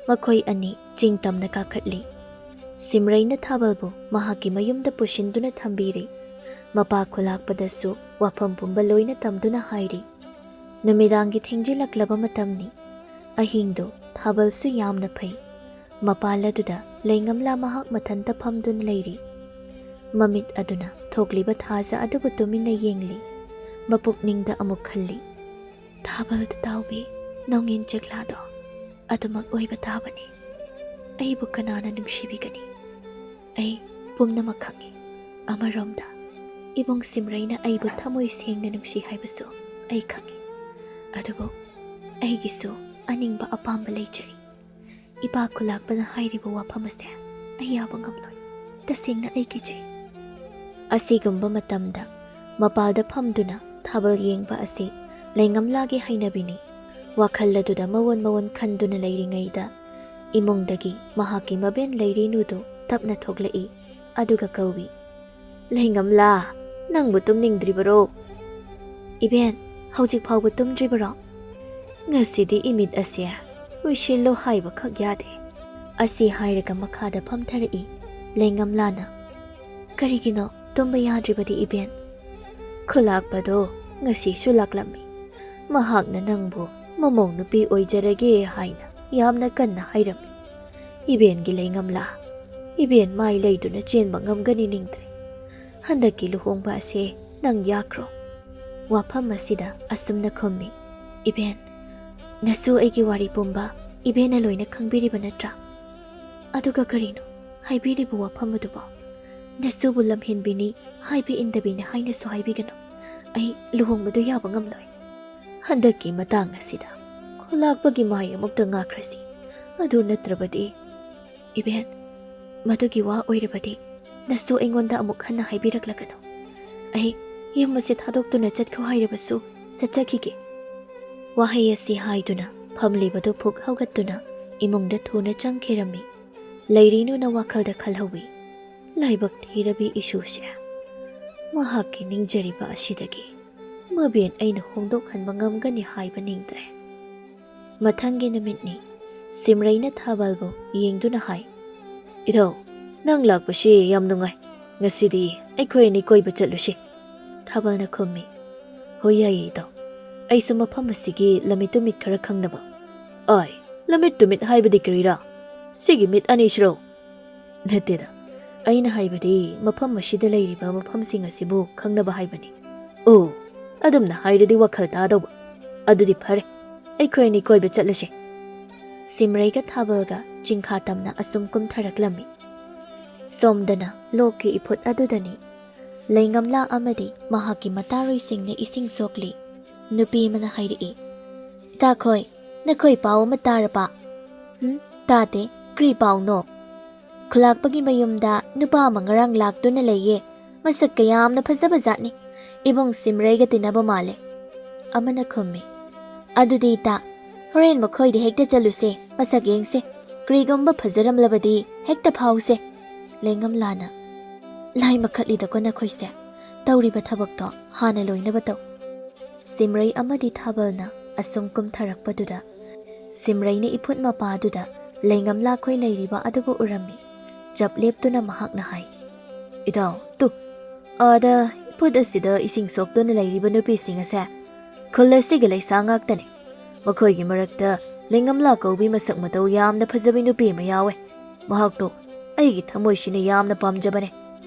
ꯃꯈꯣꯏ ꯑꯅꯤ ꯆꯤꯡ ꯇꯝꯅ ꯀꯥꯈꯠꯂꯤ꯫ ꯁꯤꯝꯔꯩꯅ ꯊꯥꯕꯜꯕꯨ ꯃꯍꯥꯛꯀꯤ ꯃꯌꯨꯝꯗ ꯄꯨꯁꯤꯟꯗꯨꯅ ꯊꯝꯕꯤꯔꯤ꯫ ꯃꯄꯥ ꯈꯨꯂꯥꯛꯄꯗꯁꯨ ꯋꯥꯐꯝ ꯄꯨꯝꯕ ꯂꯣꯏꯅ ꯇꯝꯗꯨꯅ ꯍꯥꯏꯔꯤ꯫ ꯅꯨꯃꯤꯗꯥꯡꯒꯤ ꯊꯦꯡꯖꯤꯜꯂꯛꯂꯕ ꯃꯇꯝꯅꯤ꯫ ꯑꯍꯤꯡꯗꯨ ꯊꯥꯕꯜꯁꯨ ꯌꯥꯝꯅ ꯐꯩ꯫ ꯃꯄꯥꯜ ꯑꯗꯨꯗ ꯂꯩꯉꯝꯂꯥ ꯃꯍꯥꯛ ꯃꯊꯟꯇ ꯐꯝꯗꯨꯅ ꯂꯩꯔꯤ꯫ ꯃꯃꯤꯠ ꯑꯗꯨꯅ ꯊꯣꯛꯂꯤꯕ ꯊꯥꯖ ꯑꯗꯨꯕꯨ ꯇꯨꯃꯤꯟꯅ ꯌꯦꯡꯂꯤ꯫ ꯃꯄꯨꯛꯅꯤꯡꯗ ꯑꯃꯨꯛ ꯈꯜꯂꯤ, "ꯊꯥꯕꯜꯗ ꯇꯥꯎꯕꯤ ꯅꯣꯡꯏꯟ ꯆꯦꯛꯂꯥꯗꯣ ꯑꯗꯨꯃꯛ ꯑꯣꯏꯕ ꯇꯥꯕꯅꯤ꯫ ꯑꯩꯕꯨ ꯀꯅꯥꯅ ꯅꯨꯡꯁꯤꯕꯤꯒꯅꯤ? ꯑꯩ ꯄꯨꯝꯅꯃꯛ ꯈꯪꯏ꯫ ꯑꯃꯔꯣꯝꯗ ꯏꯕꯨꯡ ꯁꯤꯝꯔꯩꯅ ꯑꯩꯕꯨ ꯊꯃꯣꯏ ꯁꯦꯡꯅ ꯅꯨꯡꯁꯤ ꯍꯥꯏꯕꯁꯨ ꯑꯩ ꯈꯪꯏ꯫ ꯑꯗꯨꯕꯨ ꯑꯩꯒꯤꯁꯨ ꯑꯅꯤꯡꯕ ꯑꯄꯥꯝꯕ ꯂꯩꯖꯔꯤ꯫ ꯏꯄꯥ ꯈꯨꯂꯥꯛꯄꯅ ꯍꯥꯏꯔꯤꯕ ꯋꯥꯐꯝ ꯑꯁꯦ ꯑꯩ ꯌꯥꯕ ꯉꯝꯂꯣꯏ꯫ ꯇꯁꯦꯡꯅ ꯑꯩ ꯀꯤꯖꯩ꯫" ꯑꯁꯤꯒꯨꯝꯕ ꯃꯇꯝꯗ ꯃꯄꯥꯜꯗ ꯐꯝꯗꯨꯅ ꯊꯥꯕꯜ ꯌꯦꯡꯕ ꯑꯁꯤ ꯂꯩꯉꯝꯂꯥꯒꯤ ꯍꯩꯅꯕꯤꯅꯤ꯫ ꯋꯥꯈꯜ ꯑꯗꯨꯗ ꯃꯑꯣꯟ ꯃꯑꯣꯟ ꯈꯟꯗꯨꯅ ꯂꯩꯔꯤꯉꯩꯗ ꯏꯃꯨꯡꯗꯒꯤ ꯃꯍꯥꯛꯀꯤ ꯃꯕꯦꯟ ꯂꯩꯔꯤꯅꯨꯗꯨ ꯇꯞꯅ ꯊꯣꯛꯂꯛꯏ꯫ ꯑꯗꯨꯒ ꯀꯧꯏ, "ꯂꯩꯉꯝꯂꯥ, ꯅꯪꯕꯨ ꯇꯨꯝꯅꯤꯡꯗ꯭ꯔꯤꯕꯔꯣ?" "ꯏꯕꯦꯟ, ꯍꯧꯖꯤꯛ ꯐꯥꯎꯕ ꯇꯨꯝꯗ꯭ꯔꯤꯕꯔꯣ? ꯉꯁꯤꯗꯤ ꯏꯃꯤꯠ ꯑꯁꯦ ꯎꯏꯁꯤꯜꯂꯣ ꯍꯥꯏꯕꯈꯛ ꯌꯥꯗꯦ꯫" ꯑꯁꯤ ꯍꯥꯏꯔꯒ ꯃꯈꯥꯗ ꯐꯝꯊꯔꯛꯏ ꯂꯩꯉꯝꯂꯥꯅ꯫ "ꯀꯔꯤꯒꯤꯅꯣ ꯇꯨꯝꯕ ꯌꯥꯗ꯭ꯔꯤꯕꯗꯤ ꯏꯕꯦꯟ?" "ꯈꯨꯂꯥꯛꯄꯗꯣ ꯉꯁꯤꯁꯨ ꯂꯥꯛꯂꯝꯃꯤ꯫ ꯃꯍꯥꯛꯅ ꯅꯪꯕꯨ ꯃꯃꯧ ꯅꯨꯄꯤ ꯑꯣꯏꯖꯔꯒꯦ ꯍꯥꯏꯅ ꯌꯥꯝꯅ ꯀꯟꯅ ꯍꯥꯏꯔꯝꯃꯤ꯫ ꯏꯕꯦꯟꯒꯤ ꯂꯩꯉꯝꯂꯥ, ꯏꯕꯦꯟ ꯃꯥꯏ ꯂꯩꯗꯨꯅ ꯆꯦꯟꯕ ꯉꯝꯒꯅꯤ ꯅꯤꯡꯗ꯭ꯔꯦ꯫ ꯍꯟꯗꯛꯀꯤ ꯂꯨꯍꯣꯡꯕ ꯑꯁꯦ ꯅꯪ ꯌꯥꯈ꯭ꯔꯣ꯫" ꯋꯥꯐꯝ ꯑꯁꯤꯗ ꯑꯁꯨꯝꯅ ꯈꯨꯝꯃꯤ, "ꯏꯕꯦꯟ, ꯅꯁꯨ ꯑꯩꯒꯤ ꯋꯥꯔꯤ ꯄꯨꯝꯕ ꯏꯕꯦꯟꯅ ꯂꯣꯏꯅ ꯈꯪꯕꯤꯔꯤꯕ ꯅꯠꯇ꯭ꯔꯥ? ꯑꯗꯨꯒ ꯀꯔꯤꯅꯣ ꯍꯥꯏꯕꯤꯔꯤꯕ ꯋꯥꯐꯝ ꯑꯗꯨꯕꯣ? ꯅꯁꯨꯕꯨ ꯂꯝꯍꯦꯟꯕꯤꯅꯤ, ꯍꯥꯏꯕ ꯏꯟꯗꯕꯤꯅꯤ ꯍꯥꯏꯅꯁꯨ ꯍꯥꯏꯕꯤꯒꯅꯨ꯫ ꯑꯩ ꯂꯨꯍꯣꯡꯕꯗꯨ ꯌꯥꯕ ꯉꯝꯂꯣꯏ꯫ ꯍꯟꯗꯛꯀꯤ ꯃꯇꯥꯡ ꯑꯁꯤꯗ ꯈꯨꯂꯥꯛꯄꯒꯤ ꯃꯥꯏ ꯑꯃꯨꯛꯇ ꯉꯥꯛꯈ꯭ꯔꯁꯤ꯫ ꯑꯗꯨ ꯅꯠꯇ꯭ꯔꯕꯗꯤ꯫" "ꯏꯕꯦꯟ, ꯃꯗꯨꯒꯤ ꯋꯥ ꯑꯣꯏꯔꯕꯗꯤ ꯅꯁꯨ ꯑꯩꯉꯣꯟꯗ ꯑꯃꯨꯛ ꯍꯟꯅ ꯍꯥꯏꯕꯤꯔꯛꯂꯒꯅꯨ꯫ ꯑꯩ ꯌꯨꯝ ꯑꯁꯤ ꯊꯥꯗꯣꯛꯇꯨꯅ ꯆꯠꯈꯣ ꯍꯥꯏꯔꯕꯁꯨ ꯆꯠꯆꯈꯤꯒꯦ꯫ ꯋꯥꯍꯩ ꯑꯁꯤ ꯍꯥꯏꯗꯨꯅ ꯐꯝꯂꯤꯕꯗꯨ ꯐꯨꯛ ꯍꯧꯒꯠꯇꯨꯅ ꯏꯃꯨꯡꯗ ꯊꯨꯅ ꯆꯪꯈꯤꯔꯝꯃꯤ꯫ ꯂꯩꯔꯤꯅꯨꯅ ꯋꯥꯈꯜꯗ ꯈꯜꯍꯧꯏ꯫ ꯂꯥꯏꯕꯛ ꯊꯤꯔꯕꯤ ꯏꯁꯨꯁꯦ꯫ ꯃꯍꯥꯛꯀꯤ ꯅꯤꯡꯖꯔꯤꯕ ꯑꯁꯤꯗꯒꯤ ꯃꯕꯦꯟ ꯑꯩꯅ ꯍꯣꯡꯗꯣꯛꯍꯟꯕ ꯉꯝꯒꯅꯤ ꯍꯥꯏꯕ ꯅꯤꯡꯗ꯭ꯔꯦ꯫ ꯃꯊꯪꯒꯤ ꯅꯨꯃꯤꯠꯅꯤ꯫ ꯁꯤꯝꯔꯩꯅ ꯊꯥꯕꯜꯕꯨ ꯌꯦꯡꯗꯨꯅ ꯍꯥꯏ, "ꯏꯙꯧ, ꯅꯪ ꯂꯥꯛꯄꯁꯤ ꯌꯥꯝ ꯅꯨꯡꯉꯥꯏ꯫ ꯉꯁꯤꯗꯤ ꯑꯩꯈꯣꯏ ꯑꯅꯤ ꯀꯣꯏꯕ ꯆꯠꯂꯨꯁꯤ꯫" ꯊꯥꯕꯜꯅ ꯈꯨꯝꯃꯤ, "ꯍꯣꯏ, ꯌꯥꯏꯌꯦ ꯏꯙꯧ꯫ ꯑꯩꯁꯨ ꯃꯐꯝ ꯑꯁꯤꯒꯤ ꯂꯝꯃꯤꯠ ꯇꯨꯃꯤꯠ ꯈꯔ ꯈꯪꯅꯕ꯫" "ꯑꯥꯏ, ꯂꯝꯃꯤꯠ ꯇꯨꯃꯤꯠ ꯍꯥꯏꯕꯗꯤ ꯀꯔꯤꯔꯥ? ꯁꯤꯒꯤ ꯃꯤꯠ ꯑꯅꯤꯁꯤꯔꯣ?" "ꯅꯠꯇꯦꯗ, ꯑꯩꯅ ꯍꯥꯏꯕꯗꯤ ꯃꯐꯝ ꯑꯁꯤꯗ ꯂꯩꯔꯤꯕ ꯃꯐꯝꯁꯤꯡ ꯑꯁꯤꯕꯨ ꯈꯪꯅꯕ ꯍꯥꯏꯕꯅꯤ꯫" "ꯑꯣ, ꯑꯗꯨꯝꯅ ꯍꯥꯏꯔꯗꯤ ꯋꯥꯈꯜ ꯇꯥꯗꯧꯕ꯫ ꯑꯗꯨꯗꯤ ꯐꯔꯦ, ꯑꯩꯈꯣꯏ ꯑꯅꯤ ꯀꯣꯏꯕ ꯆꯠꯂꯁꯦ꯫" ꯁꯤꯝꯔꯩꯒ ꯊꯥꯕꯜꯒ ꯆꯤꯡꯈꯥ ꯇꯝꯅ ꯑꯁꯨꯝ ꯀꯨꯝꯊꯔꯛꯂꯝꯃꯤ꯫ ꯁꯣꯝꯗꯅ ꯂꯣꯛꯀꯤ ꯏꯐꯨꯠ ꯑꯗꯨꯗꯅꯤ꯫ ꯂꯩꯉꯝꯂꯥ ꯑꯃꯗꯤ ꯃꯍꯥꯛꯀꯤ ꯃꯇꯥꯔꯣꯏꯁꯤꯡꯅ ꯏꯁꯤꯡ ꯁꯣꯛꯂꯤ꯫ ꯅꯨꯄꯤ ꯑꯃꯅ ꯍꯥꯏꯔꯛꯏ, "ꯏꯇꯥꯈꯣꯏ, ꯅꯈꯣꯏ ꯄꯥꯎ ꯑꯃ ꯇꯥꯔꯕ?" "ꯍꯨꯝ, ꯇꯥꯗꯦ꯫ ꯀꯔꯤ ꯄꯥꯎꯅꯣ?" "ꯈꯨꯂꯥꯛꯄꯒꯤ ꯃꯌꯨꯝꯗ ꯅꯨꯄꯥ ꯑꯃ ꯉꯔꯥꯡ ꯂꯥꯛꯇꯨꯅ ꯂꯩꯌꯦ꯫ ꯃꯁꯛ ꯀꯌꯥꯝꯅ ꯐꯖꯕ ꯖꯥꯠꯅꯤ꯫ ꯏꯕꯨꯡ ꯁꯤꯝꯔꯩꯒ ꯇꯤꯟꯅꯕ ꯃꯥꯜꯂꯦ꯫" ꯑꯃꯅ ꯈꯨꯝꯃꯤ, "ꯑꯗꯨꯗꯤ ꯏꯇꯥ, ꯍꯣꯔꯦꯟ ꯃꯈꯣꯏꯗ ꯍꯦꯛꯇ ꯆꯠꯂꯨꯁꯦ, ꯃꯁꯛ ꯌꯦꯡꯁꯦ꯫ ꯀꯔꯤꯒꯨꯝꯕ ꯐꯖꯔꯝꯂꯕꯗꯤ ꯍꯦꯛꯇ ꯐꯥꯎꯁꯦ꯫" ꯂꯩꯉꯝꯂꯥꯅ, "ꯂꯥꯏ ꯃꯈꯠꯂꯤꯗꯀꯣ ꯅꯈꯣꯏꯁꯦ꯫ ꯇꯧꯔꯤꯕ ꯊꯕꯛꯇꯣ ꯍꯥꯟꯅ ꯂꯣꯏꯅꯕ ꯇꯧ꯫" ꯁꯤꯝꯔꯩ ꯑꯃꯗꯤ ꯊꯥꯕꯜꯅ ꯑꯁꯨꯝ ꯀꯨꯝꯊꯔꯛꯄꯗꯨꯗ, ꯁꯤꯝꯔꯩꯅ ꯏꯐꯨꯠ ꯃꯄꯥꯗꯨꯗ ꯂꯩꯉꯝꯂꯥꯈꯣꯏ ꯂꯩꯔꯤꯕ ꯑꯗꯨꯕꯨ ꯎꯔꯝꯃꯤ꯫ ꯆꯞ ꯂꯦꯞꯇꯨꯅ ꯃꯍꯥꯛꯅ ꯍꯥꯏ, "ꯏꯇꯥꯎ, ꯇꯨ, ꯑꯥꯗ ꯏꯐꯨꯠ ꯑꯁꯤꯗ ꯏꯁꯤꯡ ꯁꯣꯛꯇꯨꯅ ꯂꯩꯔꯤꯕ ꯅꯨꯄꯤꯁꯤꯡ ꯑꯁꯦ ꯈꯨꯜ ꯑꯁꯤꯒꯤ ꯂꯩꯁꯥ ꯉꯥꯛꯇꯅꯤ꯫ ꯃꯈꯣꯏꯒꯤ ꯃꯔꯛꯇ ꯂꯩꯉꯝꯂꯥ ꯀꯧꯕꯤ ꯃꯁꯛ ꯃꯇꯧ ꯌꯥꯝꯅ ꯐꯖꯕꯤ ꯅꯨꯄꯤ ꯑꯃ ꯌꯥꯎꯋꯦ꯫ ꯃꯍꯥꯛꯇꯣ ꯑꯩꯒꯤ ꯊꯃꯣꯏꯁꯤꯅ ꯌꯥꯝꯅ ꯄꯥꯝꯖꯕꯅꯦ꯫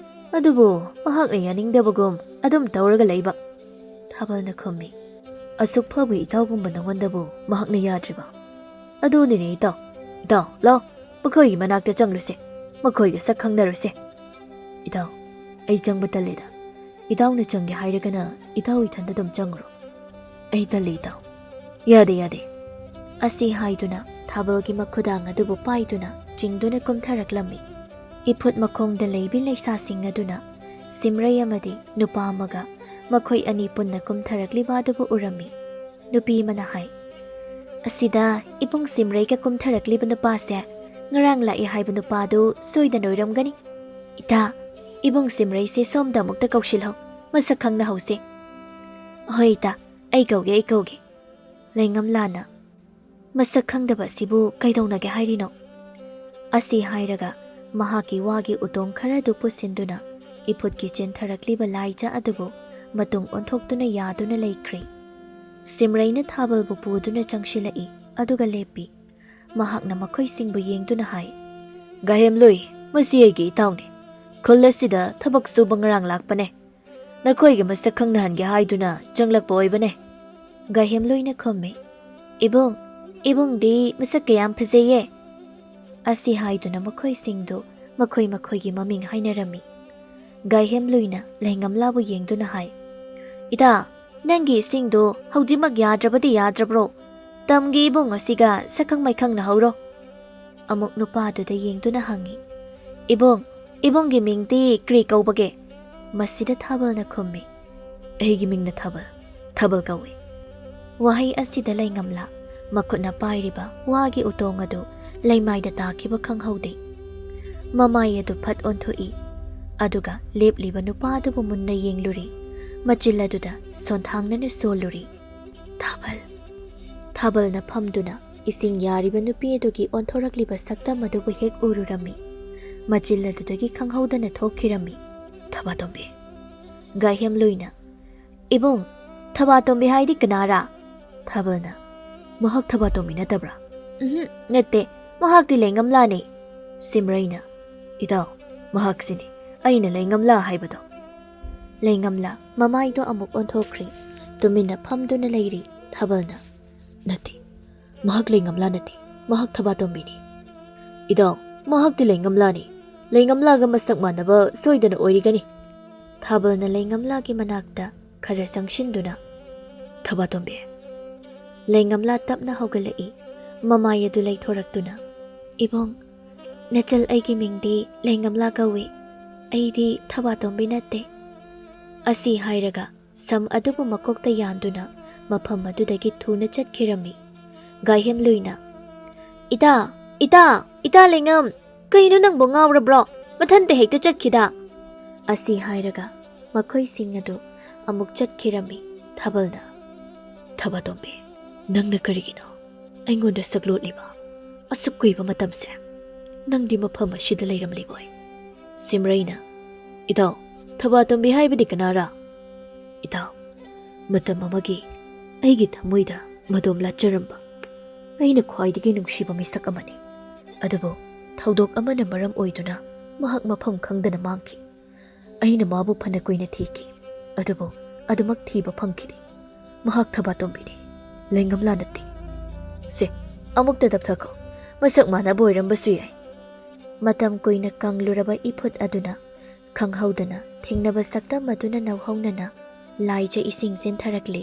ꯑꯗꯨꯕꯨ ꯃꯍꯥꯛꯅ ꯌꯥꯅꯤꯡꯗꯕꯒꯨꯝ ꯑꯗꯨꯝ ꯇꯧꯔꯒ ꯂꯩꯕ꯫" ꯊꯥꯕꯜꯅ ꯈꯨꯝꯃꯤ, "ꯑꯁꯨꯛ ꯐꯕ ꯏꯇꯥꯎꯒꯨꯝꯕ ꯅꯉꯣꯟꯗꯕꯨ ꯃꯍꯥꯛꯅ ꯌꯥꯗ꯭ꯔꯤꯕ? ꯑꯗꯨꯅꯤꯅꯦ ꯏꯇꯥꯎ꯫ ꯏꯇꯥꯎ, ꯂꯥꯎ, ꯃꯈꯣꯏꯒꯤ ꯃꯅꯥꯛꯇ ꯆꯪꯂꯨꯁꯦ, ꯃꯈꯣꯏꯒ ꯁꯛ ꯈꯪꯅꯔꯨꯁꯦ꯫" "ꯏꯇꯥꯎ, ꯑꯩ ꯆꯪꯕ ꯇꯜꯂꯦꯗ꯫ ꯏꯇꯥꯎꯅ ꯆꯪꯒꯦ ꯍꯥꯏꯔꯒꯅ ꯏꯇꯥꯎ ꯏꯊꯟꯗ ꯑꯗꯨꯝ ꯆꯪꯉꯨꯔꯣ꯫" "ꯑꯩ ꯇꯜꯂꯤ ꯏꯇꯥꯎ꯫ ꯌꯥꯗꯦ, ꯌꯥꯗꯦ꯫" ꯑꯁꯤ ꯍꯥꯏꯗꯨꯅ ꯊꯥꯕꯜꯒꯤ ꯃꯈꯨꯗꯥꯡ ꯑꯗꯨꯕꯨ ꯄꯥꯏꯗꯨꯅ ꯆꯤꯡꯗꯨꯅ ꯀꯨꯝꯊꯔꯛꯂꯝꯃꯤ꯫ ꯏꯐꯨꯠ ꯃꯈꯣꯡꯗ ꯂꯩꯕꯤ ꯂꯩꯁꯥꯁꯤꯡ ꯑꯗꯨꯅ ꯁꯤꯝꯔꯩ ꯑꯃꯗꯤ ꯅꯨꯄꯥ ꯑꯃꯒ ꯃꯈꯣꯏ ꯑꯅꯤ ꯄꯨꯟꯅ ꯀꯨꯝꯊꯔꯛꯂꯤꯕ ꯑꯗꯨꯕꯨ ꯎꯔꯝꯃꯤ꯫ ꯅꯨꯄꯤ ꯑꯃꯅ ꯍꯥꯏ, "ꯑꯁꯤꯗ ꯏꯕꯨꯡ ꯁꯤꯝꯔꯩꯒ ꯀꯨꯝꯊꯔꯛꯂꯤꯕ ꯅꯨꯄꯥꯁꯦ ꯉꯔꯥꯡ ꯂꯥꯛꯏ ꯍꯥꯏꯕ ꯅꯨꯄꯥꯗꯨ ꯁꯣꯏꯗꯅ ꯑꯣꯏꯔꯝꯒꯅꯤ꯫ ꯏꯇꯥ, ꯏꯕꯨꯡ ꯁꯤꯝꯔꯩꯁꯦ ꯁꯣꯝꯗ ꯑꯃꯨꯛꯇ ꯀꯧꯁꯤꯜꯍꯧ, ꯃꯁꯛ ꯈꯪꯅꯍꯧꯁꯦ꯫" "ꯍꯣꯏ ꯏꯇꯥ, ꯑꯩ ꯀꯧꯒꯦ, ꯑꯩ ꯀꯧꯒꯦ꯫" ꯂꯩꯉꯝꯂꯥꯅ, "ꯃꯁꯛ ꯈꯪꯗꯕ ꯑꯁꯤꯕꯨ ꯀꯩꯗꯧꯅꯒꯦ ꯍꯥꯏꯔꯤꯅꯣ?" ꯑꯁꯤ ꯍꯥꯏꯔꯒ ꯃꯍꯥꯛꯀꯤ ꯋꯥꯒꯤ ꯎꯇꯣꯡ ꯈꯔꯗꯨ ꯄꯨꯁꯤꯟꯗꯨꯅ ꯏꯐꯨꯠꯀꯤ ꯆꯦꯟꯊꯔꯛꯂꯤꯕ ꯂꯥꯏꯖ ꯑꯗꯨꯕꯨ ꯃꯇꯨꯡ ꯑꯣꯟꯊꯣꯛꯇꯨꯅ ꯌꯥꯗꯨꯅ ꯂꯩꯈ꯭ꯔꯦ꯫ ꯁꯤꯝꯔꯩꯅ ꯊꯥꯕꯜꯕꯨ ꯄꯨꯗꯨꯅ ꯆꯪꯁꯤꯜꯂꯛꯏ, ꯑꯗꯨꯒ ꯂꯦꯞꯄꯤ꯫ ꯃꯍꯥꯛꯅ ꯃꯈꯣꯏꯁꯤꯡꯕꯨ ꯌꯦꯡꯗꯨꯅ ꯍꯥꯏ, "ꯒꯥꯏꯍꯦꯝꯂꯨꯏ, ꯃꯁꯤ ꯑꯩꯒꯤ ꯏꯇꯥꯎꯅꯤ꯫ ꯈꯨꯜ ꯑꯁꯤꯗ ꯊꯕꯛ ꯁꯨꯕ ꯉꯔꯥꯡ ꯂꯥꯛꯄꯅꯦ꯫ ꯅꯈꯣꯏꯒ ꯃꯁꯛ ꯈꯪꯅꯍꯟꯒꯦ ꯍꯥꯏꯗꯨꯅ ꯆꯪꯂꯛꯄ ꯑꯣꯏꯕꯅꯦ꯫" ꯒꯥꯏꯍꯦꯝꯂꯨꯏꯅ ꯈꯨꯝꯃꯤ, "ꯏꯕꯨꯡ, ꯏꯕꯨꯡꯗꯤ ꯃꯁꯛ ꯀꯌꯥꯝ ꯐꯖꯩꯌꯦ꯫" ꯑꯁꯤ ꯍꯥꯏꯗꯨꯅ ꯃꯈꯣꯏꯁꯤꯡꯗꯨ ꯃꯈꯣꯏ ꯃꯈꯣꯏꯒꯤ ꯃꯃꯤꯡ ꯍꯥꯏꯅꯔꯝꯃꯤ꯫ ꯒꯥꯏꯍꯦꯝꯂꯨꯏꯅ ꯂꯩꯉꯝꯂꯥꯕꯨ ꯌꯦꯡꯗꯨꯅ ꯍꯥꯏ, "ꯏꯇꯥ, ꯅꯪꯒꯤ ꯏꯁꯤꯡꯗꯨ ꯍꯧꯖꯤꯛꯃꯛ ꯌꯥꯗ꯭ꯔꯕꯗꯤ ꯌꯥꯗ꯭ꯔꯕ꯭ꯔꯣ? ꯇꯝꯒꯤ ꯏꯕꯨꯡ ꯑꯁꯤꯒ ꯁꯛꯈꯪ ꯃꯥꯏꯈꯪꯅꯍꯧꯔꯣ꯫" ꯑꯃꯨꯛ ꯅꯨꯄꯥꯗꯨꯗ ꯌꯦꯡꯗꯨꯅ ꯍꯪꯉꯤ, "ꯏꯕꯨꯡ, ꯏꯕꯨꯡꯒꯤ ꯃꯤꯡꯗꯤ ꯀꯔꯤ ꯀꯧꯕꯒꯦ?" ꯃꯁꯤꯗ ꯊꯥꯕꯜꯅ ꯈꯨꯝꯃꯤ, "ꯑꯩꯒꯤ ꯃꯤꯡꯅ ꯊꯥꯕꯜ, ꯊꯥꯕꯜ ꯀꯧꯏ꯫" ꯋꯥꯍꯩ ꯑꯁꯤꯗ ꯂꯩꯉꯝꯂꯥ ꯃꯈꯨꯠꯅ ꯄꯥꯏꯔꯤꯕ ꯋꯥꯒꯤ ꯎꯇꯣꯡ ꯑꯗꯨ ꯂꯩꯃꯥꯏꯗ ꯇꯥꯈꯤꯕ ꯈꯪꯍꯧꯗꯦ꯫ ꯃꯃꯥꯏ ꯑꯗꯨ ꯐꯠ ꯑꯣꯟꯊꯣꯛꯏ, ꯑꯗꯨꯒ ꯂꯦꯞꯂꯤꯕ ꯅꯨꯄꯥ ꯑꯗꯨꯕꯨ ꯃꯨꯟꯅ ꯌꯦꯡꯂꯨꯔꯤ, ꯃꯆꯤꯜ ꯑꯗꯨꯗ ꯁꯣꯟꯊꯥꯡꯅꯅ ꯁꯣꯜꯂꯨꯔꯤ꯫ "ꯊꯥꯕꯜ!" ꯊꯥꯕꯜꯅ ꯐꯝꯗꯨꯅ ꯏꯁꯤꯡ ꯌꯥꯔꯤꯕ ꯅꯨꯄꯤ ꯑꯗꯨꯒꯤ ꯑꯣꯟꯊꯣꯔꯛꯂꯤꯕ ꯁꯛꯇꯝ ꯑꯗꯨꯕꯨ ꯍꯦꯛ ꯎꯔꯨꯔꯝꯃꯤ꯫ ꯃꯆꯤꯜ ꯑꯗꯨꯗꯒꯤ ꯈꯪꯍꯧꯗꯅ ꯊꯣꯛꯈꯤꯔꯝꯃꯤ꯫ "ꯊꯕꯥꯇꯣꯝꯕꯤ!" ꯒꯥꯏꯍꯦꯝꯂꯨꯏꯅ, "ꯏꯕꯨꯡ, ꯊꯕꯥꯇꯣꯝꯕꯤ ꯍꯥꯏꯗꯤ ꯀꯅꯥꯔꯥ?" ꯊꯥꯕꯜꯅ, "ꯃꯍꯥꯛ ꯊꯕꯥꯇꯣꯝꯕꯤ ꯅꯠꯇꯕ꯭ꯔꯥ?" "ꯎꯝꯍꯨꯝ, ꯅꯠꯇꯦ, ꯃꯍꯥꯛꯇꯤ ꯂꯩꯉꯝꯂꯥꯅꯤ꯫" ꯁꯤꯝꯔꯩꯅ, "ꯏꯇꯥꯎ, ꯃꯍꯥꯛꯁꯤꯅꯤ ꯑꯩꯅ ꯂꯩꯉꯝꯂꯥ ꯍꯥꯏꯕꯗꯣ꯫" ꯂꯩꯉꯝꯂꯥ ꯃꯃꯥꯏꯗꯣ ꯑꯃꯨꯛ ꯑꯣꯟꯊꯣꯛꯈ꯭ꯔꯦ꯫ ꯇꯨꯃꯤꯟꯅ ꯐꯝꯗꯨꯅ ꯂꯩꯔꯤ꯫ ꯊꯥꯕꯜꯅ, "ꯅꯠꯇꯦ, ꯃꯍꯥꯛ ꯂꯩꯉꯝꯂꯥ ꯅꯠꯇꯦ, ꯃꯍꯥꯛ ꯊꯕꯥꯇꯣꯝꯕꯤꯅꯤ꯫" "ꯏꯇꯥꯎ, ꯃꯍꯥꯛꯇꯤ ꯂꯩꯉꯝꯂꯥꯅꯤ꯫ ꯂꯩꯉꯝꯂꯥꯒ ꯃꯁꯛ ꯃꯥꯟꯅꯕ ꯁꯣꯏꯗꯅ ꯑꯣꯏꯔꯤꯒꯅꯤ꯫" ꯊꯥꯕꯜꯅ ꯂꯩꯉꯝꯂꯥꯒꯤ ꯃꯅꯥꯛꯇ ꯈꯔ ꯆꯪꯁꯤꯟꯗꯨꯅ, "ꯊꯕꯥꯇꯣꯝꯕꯤ!" ꯂꯩꯉꯝꯂꯥ ꯇꯞꯅ ꯍꯧꯒꯠꯂꯛꯏ, ꯃꯃꯥꯏ ꯑꯗꯨ ꯂꯩꯊꯣꯔꯛꯇꯨꯅ, "ꯏꯕꯨꯡ, ꯅꯆꯜ, ꯑꯩꯒꯤ ꯃꯤꯡꯗꯤ ꯂꯩꯉꯝꯂꯥ ꯀꯧꯏ꯫ ꯑꯩꯗꯤ ꯊꯕꯥꯇꯣꯝꯕꯤ ꯅꯠꯇꯦ꯫" ꯑꯁꯤ ꯍꯥꯏꯔꯒ ꯁꯝ ꯑꯗꯨꯕꯨ ꯃꯀꯣꯛꯇ ꯌꯥꯟꯗꯨꯅ ꯃꯐꯝ ꯑꯗꯨꯗꯒꯤ ꯊꯨꯅ ꯆꯠꯈꯤꯔꯝꯃꯤ꯫ ꯒꯥꯏꯍꯦꯝꯂꯨꯏꯅ, "ꯏꯇꯥ, ꯏꯇꯥ, ꯏꯇꯥ ꯂꯩꯉꯝ, ꯀꯩꯅꯣ ꯅꯪꯕꯨ ꯉꯥꯎꯔꯕ꯭ꯔꯣ? ꯃꯊꯟꯇ ꯍꯦꯛꯇ ꯆꯠꯈꯤꯗ!" ꯑꯁꯤ ꯍꯥꯏꯔꯒ ꯃꯈꯣꯏꯁꯤꯡ ꯑꯗꯨ ꯑꯃꯨꯛ ꯆꯠꯈꯤꯔꯝꯃꯤ꯫ ꯊꯥꯕꯜꯅ, "ꯊꯕꯥꯇꯣꯝꯕꯤ, ꯅꯪꯅ ꯀꯔꯤꯒꯤꯅꯣ ꯑꯩꯉꯣꯟꯗ ꯁꯛꯂꯣꯠꯂꯤꯕ? ꯑꯁꯨꯛ ꯀꯨꯏꯕ ꯃꯇꯝꯁꯦ ꯅꯪꯗꯤ ꯃꯐꯝ ꯑꯁꯤꯗ ꯂꯩꯔꯝꯂꯤꯕꯣꯏ?" ꯁꯤꯝꯔꯩꯅ, "ꯏꯇꯥꯎ, ꯊꯕꯥꯇꯣꯝꯕꯤ ꯍꯥꯏꯕꯗꯤ ꯀꯅꯥꯔꯥ?" "ꯏꯇꯥꯎ, ꯃꯇꯝ ꯑꯃꯒꯤ ꯑꯩꯒꯤ ꯊꯃꯣꯏꯗ ꯃꯗꯣꯝ ꯂꯥꯠꯆꯔꯝꯕ ꯑꯩꯅ ꯈ꯭ꯋꯥꯏꯗꯒꯤ ꯅꯨꯡꯁꯤꯕ ꯃꯤꯁꯛ ꯑꯃꯅꯤ꯫ ꯑꯗꯨꯕꯨ ꯊꯧꯗꯣꯛ ꯑꯃꯅ ꯃꯔꯝ ꯑꯣꯏꯗꯨꯅ ꯃꯍꯥꯛ ꯃꯐꯝ ꯈꯪꯗꯅ ꯃꯥꯡꯈꯤ꯫ ꯑꯩꯅ ꯃꯥꯕꯨ ꯐꯅ ꯀꯨꯏꯅ ꯊꯤꯈꯤ, ꯑꯗꯨꯕꯨ ꯑꯗꯨꯃꯛ ꯊꯤꯕ ꯐꯪꯈꯤꯗꯦ꯫ ꯃꯍꯥꯛ ꯊꯕꯥꯇꯣꯝꯕꯤꯅꯤ, ꯂꯩꯉꯝꯂꯥ ꯅꯠꯇꯦ꯫ ꯁꯦ, ꯑꯃꯨꯛꯇ ꯇꯞꯊꯈꯣ꯫ ꯃꯁꯛ ꯃꯥꯟꯅꯕ ꯑꯣꯏꯔꯝꯕꯁꯨ ꯌꯥꯏ꯫" ꯃꯇꯝ ꯀꯨꯏꯅ ꯀꯪꯂꯨꯔꯕ ꯏꯐꯨꯠ ꯑꯗꯨꯅ ꯈꯪꯍꯧꯗꯅ ꯊꯦꯡꯅꯕ ꯁꯛꯇꯝ ꯑꯗꯨꯅ ꯅꯧꯍꯧꯅꯅ ꯂꯥꯏꯖ ꯏꯁꯤꯡ ꯆꯦꯟꯊꯔꯛꯂꯤ꯫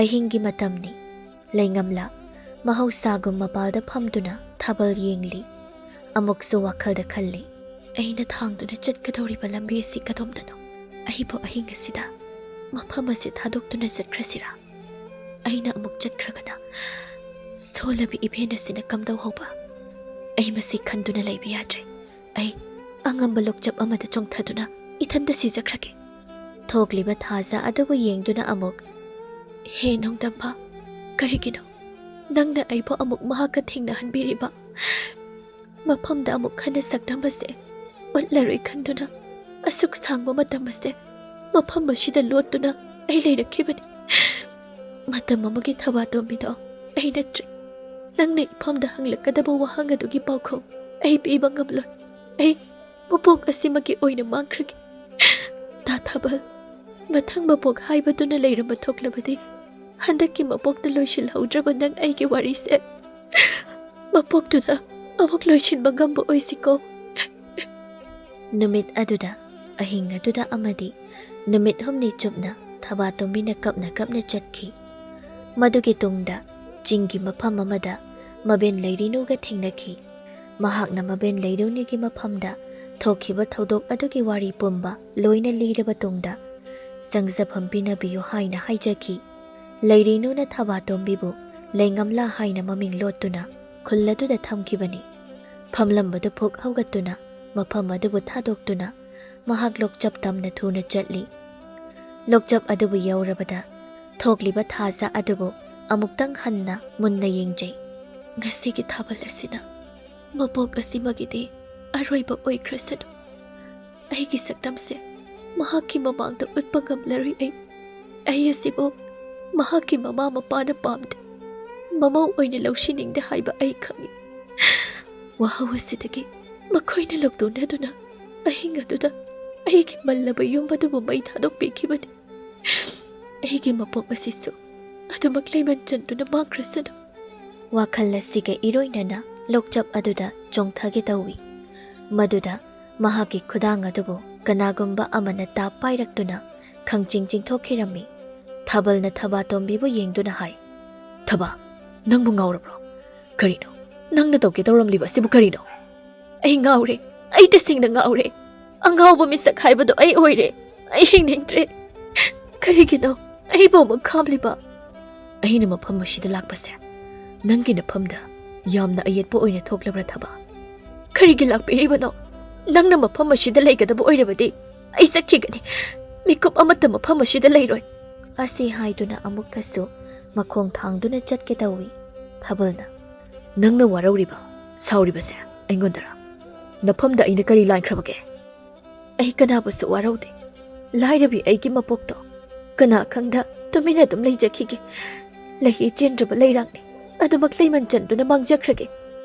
ꯑꯍꯤꯡꯒꯤ ꯃꯇꯝꯅꯤ꯫ ꯂꯩꯉꯝꯂꯥ ꯃꯍꯧꯁꯥꯒꯨꯝ ꯃꯄꯥꯜꯗ ꯐꯝꯗꯨꯅ ꯊꯥꯕꯜ ꯌꯦꯡꯂꯤ꯫ ꯑꯃꯨꯛꯁꯨ ꯋꯥꯈꯜꯗ ꯈꯜꯂꯤ, "ꯑꯩꯅ ꯊꯥꯡꯗꯨꯅ ꯆꯠꯀꯗꯧꯔꯤꯕ ꯂꯝꯕꯤ ꯑꯁꯤ ꯀꯗꯣꯝꯗꯅꯣ? ꯑꯩꯕꯨ ꯑꯍꯤꯡ ꯑꯁꯤꯗ ꯃꯐꯝ ꯑꯁꯤ ꯊꯥꯗꯣꯛꯇꯨꯅ ꯆꯠꯈ꯭ꯔꯁꯤꯔꯥ? ꯑꯩꯅ ꯑꯃꯨꯛ ꯆꯠꯈ꯭ꯔꯒꯅ ꯁꯣꯜꯂꯕꯤ ꯏꯕꯦꯟ ꯑꯁꯤꯅ ꯀꯝꯗꯧꯍꯧꯕ? ꯑꯩ ꯃꯁꯤ ꯈꯟꯗꯨꯅ ꯂꯩꯕ ꯌꯥꯗ꯭ꯔꯦ꯫ ꯑꯩ ꯑꯉꯝꯕ ꯂꯣꯛꯆꯞ ꯑꯃꯗ ꯆꯣꯡꯊꯗꯨꯅ ꯏꯊꯟꯇ ꯁꯤꯖꯈ꯭ꯔꯒꯦ꯫" ꯊꯣꯛꯂꯤꯕ ꯊꯥꯖ ꯑꯗꯨꯕꯨ ꯌꯦꯡꯗꯨꯅ ꯑꯃꯨꯛ, "ꯍꯦ ꯅꯣꯡꯗꯝꯕ, ꯀꯔꯤꯒꯤꯅꯣ ꯅꯪꯅ ꯑꯩꯕꯨ ꯑꯃꯨꯛ ꯃꯍꯥꯛꯀ ꯊꯦꯡꯅꯍꯟꯕꯤꯔꯤꯕ? ꯃꯐꯝꯗ ꯑꯃꯨꯛ ꯍꯟꯅ ꯁꯛꯇꯝ ꯑꯁꯦ ꯎꯠꯂꯔꯣꯏ ꯈꯟꯗꯨꯅ ꯑꯁꯨꯛ ꯁꯥꯡꯕ ꯃꯇꯝ ꯑꯁꯦ ꯃꯐꯝ ꯑꯁꯤꯗ ꯂꯣꯠꯇꯨꯅ ꯑꯩ ꯂꯩꯔꯛꯈꯤꯕꯅꯤ꯫ ꯃꯇꯝ ꯑꯃꯒꯤ ꯊꯕꯥꯇꯣꯝꯕꯤꯗꯣ ꯑꯩ ꯅꯠꯇ꯭ꯔꯦ꯫ ꯅꯪꯅ ꯏꯐꯝꯗ ꯍꯪꯂꯛꯀꯗꯕ ꯋꯥꯍꯪ ꯑꯗꯨꯒꯤ ꯄꯥꯎꯈꯨꯝ ꯑꯩ ꯄꯤꯕ ꯉꯝꯂꯣꯏ꯫ ꯑꯩ ꯃꯄꯣꯛ ꯑꯁꯤꯃꯛꯀꯤ ꯑꯣꯏꯅ ꯃꯥꯡꯈ꯭ꯔꯒꯦ꯫ ꯇꯥ ꯊꯥꯕꯜ, ꯃꯊꯪ ꯃꯄꯣꯛ ꯍꯥꯏꯕꯗꯨꯅ ꯂꯩꯔꯝꯕ ꯊꯣꯛꯂꯕꯗꯤ ꯍꯟꯗꯛꯀꯤ ꯃꯄꯣꯛꯇ ꯂꯣꯏꯁꯤꯜꯍꯧꯗ꯭ꯔꯕ ꯅꯪ ꯑꯩꯒꯤ ꯋꯥꯔꯤꯁꯦ ꯃꯄꯣꯛꯇꯨꯗ ꯑꯃꯨꯛ ꯂꯣꯏꯁꯤꯟꯕ ꯉꯝꯕ ꯑꯣꯏꯁꯤꯀꯣ꯫" ꯅꯨꯃꯤꯠ ꯑꯗꯨꯗ, ꯑꯍꯤꯡ ꯑꯗꯨꯗ ꯑꯃꯗꯤ ꯅꯨꯃꯤꯠ ꯍꯨꯝꯅꯤ ꯆꯨꯞꯅ ꯊꯕꯥꯇꯣꯝꯕꯤꯅ ꯀꯞꯅ ꯀꯞꯅ ꯆꯠꯈꯤ꯫ ꯃꯗꯨꯒꯤ ꯇꯨꯡꯗ ꯆꯤꯡꯒꯤ ꯃꯐꯝ ꯑꯃꯗ ꯃꯕꯦꯟ ꯂꯩꯔꯤꯅꯨꯒ ꯊꯦꯡꯅꯈꯤ꯫ ꯃꯍꯥꯛꯅ ꯃꯕꯦꯟ ꯂꯩꯔꯤꯅꯨꯒꯤ ꯃꯐꯝꯗ ꯊꯣꯛꯈꯤꯕ ꯊꯧꯗꯣꯛ ꯑꯗꯨꯒꯤ ꯋꯥꯔꯤ ꯄꯨꯝꯕ ꯂꯣꯏꯅ ꯂꯤꯔꯕ ꯇꯨꯡꯗ, ꯆꯪꯖꯐꯝ ꯄꯤꯅꯕꯤꯌꯨ ꯍꯥꯏꯅ ꯍꯥꯏꯖꯈꯤ꯫ ꯂꯩꯔꯤꯅꯨꯅ ꯊꯕꯥꯇꯣꯝꯕꯤꯕꯨ ꯂꯩꯉꯝꯂꯥ ꯍꯥꯏꯅ ꯃꯃꯤꯡ ꯂꯣꯠꯇꯨꯅ ꯈꯨꯜ ꯑꯗꯨꯗ ꯊꯝꯈꯤꯕꯅꯤ꯫ ꯐꯝꯂꯝꯕꯗꯨ ꯐꯨꯛ ꯍꯧꯒꯠꯇꯨꯅ ꯃꯐꯝ ꯑꯗꯨꯕꯨ ꯊꯥꯗꯣꯛꯇꯨꯅ ꯃꯍꯥꯛ ꯂꯣꯛꯆꯞ ꯇꯝꯅ ꯊꯨꯅ ꯆꯠꯂꯤ꯫ ꯂꯣꯛꯆꯞ ꯑꯗꯨꯕꯨ ꯌꯧꯔꯕꯗ ꯊꯣꯛꯂꯤꯕ ꯊꯥꯖ ꯑꯗꯨꯕꯨ ꯑꯃꯨꯛꯇꯪ ꯍꯟꯅ ꯃꯨꯟꯅ ꯌꯦꯡꯖꯩ꯫ ꯉꯁꯤꯒꯤ ꯊꯥꯕꯜ ꯑꯁꯤꯅ ꯃꯄꯣꯛ ꯑꯁꯤꯃꯒꯤꯗꯤ ꯑꯔꯣꯏꯕ ꯑꯣꯏꯈ꯭ꯔꯁꯅꯨ꯫ ꯑꯩꯒꯤ ꯁꯛꯇꯝꯁꯦ ꯃꯍꯥꯛꯀꯤ ꯃꯃꯥꯡꯗ ꯎꯠꯄ ꯉꯝꯂꯔꯣꯏ ꯑꯩ꯫ ꯑꯩ ꯑꯁꯤꯕꯨ ꯃꯍꯥꯛꯀꯤ ꯃꯃꯥ ꯃꯄꯥꯅ ꯄꯥꯝꯗꯦ, ꯃꯃꯧ ꯑꯣꯏꯅ ꯂꯧꯁꯤꯟꯅꯤꯡꯗꯦ ꯍꯥꯏꯕ ꯑꯩ ꯈꯪꯏ꯫ ꯋꯥꯍꯧ ꯑꯁꯤꯗꯒꯤ ꯃꯈꯣꯏꯅ ꯂꯧꯗꯣꯛꯅꯗꯨꯅ ꯑꯍꯤꯡ ꯑꯗꯨꯗ ꯑꯩꯒꯤ ꯃꯜꯂꯕ ꯌꯨꯝ ꯑꯗꯨꯕꯨ ꯃꯩ ꯊꯥꯗꯣꯛꯄꯤꯈꯤꯕꯅꯤ꯫ ꯑꯩꯒꯤ ꯃꯄꯣꯛ ꯑꯁꯤꯁꯨ ꯑꯗꯨꯃꯛ ꯂꯩꯃꯟ ꯆꯟꯗꯨꯅ ꯃꯥꯡꯈ꯭ꯔꯁꯅꯨ꯫ ꯋꯥꯈꯜ ꯑꯁꯤꯒ ꯏꯔꯣꯏꯅꯅ ꯂꯣꯛꯆꯞ ꯑꯗꯨꯗ ꯆꯣꯡꯊꯒꯦ ꯇꯧꯏ꯫ ꯃꯗꯨꯗ ꯃꯍꯥꯛꯀꯤ ꯈꯨꯗꯥꯡ ꯑꯗꯨꯕꯨ ꯀꯅꯥꯒꯨꯝꯕ ꯑꯃꯅ ꯇꯥꯞ ꯄꯥꯏꯔꯛꯇꯨꯅ ꯈꯪꯆꯤꯡ ꯆꯤꯡꯊꯣꯛꯈꯤꯔꯝꯃꯤ꯫ ꯊꯥꯕꯜꯅ ꯊꯕꯥꯇꯣꯝꯕꯤꯕꯨ ꯌꯦꯡꯗꯨꯅ ꯍꯥꯏ, "ꯊꯕꯥ, ꯅꯪꯕꯨ ꯉꯥꯎꯔꯕ꯭ꯔꯣ? ꯀꯔꯤꯅꯣ? ꯅꯪꯅ ꯇꯧꯒꯦ ꯇꯧꯔꯝꯂꯤꯕ ꯑꯁꯤꯕꯨ ꯀꯔꯤꯅꯣ?" "ꯑꯩ ꯉꯥꯎꯔꯦ꯫ ꯑꯩ ꯇꯁꯦꯡꯅ ꯉꯥꯎꯔꯦ꯫ ꯑꯉꯥꯎꯕ ꯃꯤꯁꯛ ꯍꯥꯏꯕꯗꯣ ꯑꯩ ꯑꯣꯏꯔꯦ꯫ ꯑꯩ ꯍꯤꯡꯅꯤꯡꯗ꯭ꯔꯦ꯫ ꯀꯔꯤꯒꯤꯅꯣ ꯑꯩꯕꯨ ꯑꯃꯨꯛ ꯈꯥꯝꯂꯤꯕ?" "ꯑꯩꯅ ꯃꯐꯝ ꯑꯁꯤꯗ ꯂꯥꯛꯄꯁꯦ ꯅꯪꯒꯤ ꯅꯐꯝꯗ ꯌꯥꯝꯅ ꯑꯌꯦꯠꯄ ꯑꯣꯏꯅ ꯊꯣꯛꯂꯕ꯭ꯔꯥ ꯊꯕꯥ?" "ꯀꯔꯤꯒꯤ ꯂꯥꯛꯄꯤꯔꯤꯕꯅꯣ? ꯅꯪꯅ ꯃꯐꯝ ꯑꯁꯤꯗ ꯂꯩꯒꯗꯕ ꯑꯣꯏꯔꯕꯗꯤ ꯑꯩ ꯆꯠꯈꯤꯒꯅꯤ꯫ ꯃꯤꯀꯨꯞ ꯑꯃꯠꯇ ꯃꯐꯝ ꯑꯁꯤꯗ ꯂꯩꯔꯣꯏ꯫" ꯑꯁꯤ ꯍꯥꯏꯗꯨꯅ ꯑꯃꯨꯛꯀꯁꯨ ꯃꯈꯣꯡ ꯊꯥꯡꯗꯨꯅ ꯆꯠꯀꯦ ꯇꯧꯏ꯫ ꯊꯥꯕꯜꯅ, "ꯅꯪꯅ ꯋꯥꯔꯧꯔꯤꯕ, ꯁꯥꯎꯔꯤꯕꯁꯦ ꯑꯩꯉꯣꯟꯗꯔ? ꯅꯐꯝꯗ ꯑꯩꯅ ꯀꯔꯤ ꯂꯥꯟꯈ꯭ꯔꯕꯒꯦ?" "ꯑꯩ ꯀꯅꯥꯕꯨꯁꯨ ꯋꯥꯔꯧꯗꯦ꯫ ꯂꯥꯏꯔꯕꯤ ꯑꯩꯒꯤ ꯃꯄꯣꯛꯇꯣ ꯀꯅꯥ ꯈꯪꯗ ꯇꯨꯃꯤꯟꯅ ꯑꯗꯨꯝ ꯂꯩꯖꯈꯤꯒꯦ꯫ ꯂꯩꯍꯤ ꯆꯦꯟꯗ꯭ꯔꯕ ꯂꯩꯔꯥꯡꯅꯤ꯫ ꯑꯗꯨꯃꯛ ꯂꯩꯃꯟ ꯆꯟꯗꯨꯅ ꯃꯥꯡꯖꯈ꯭ꯔꯒꯦ꯫"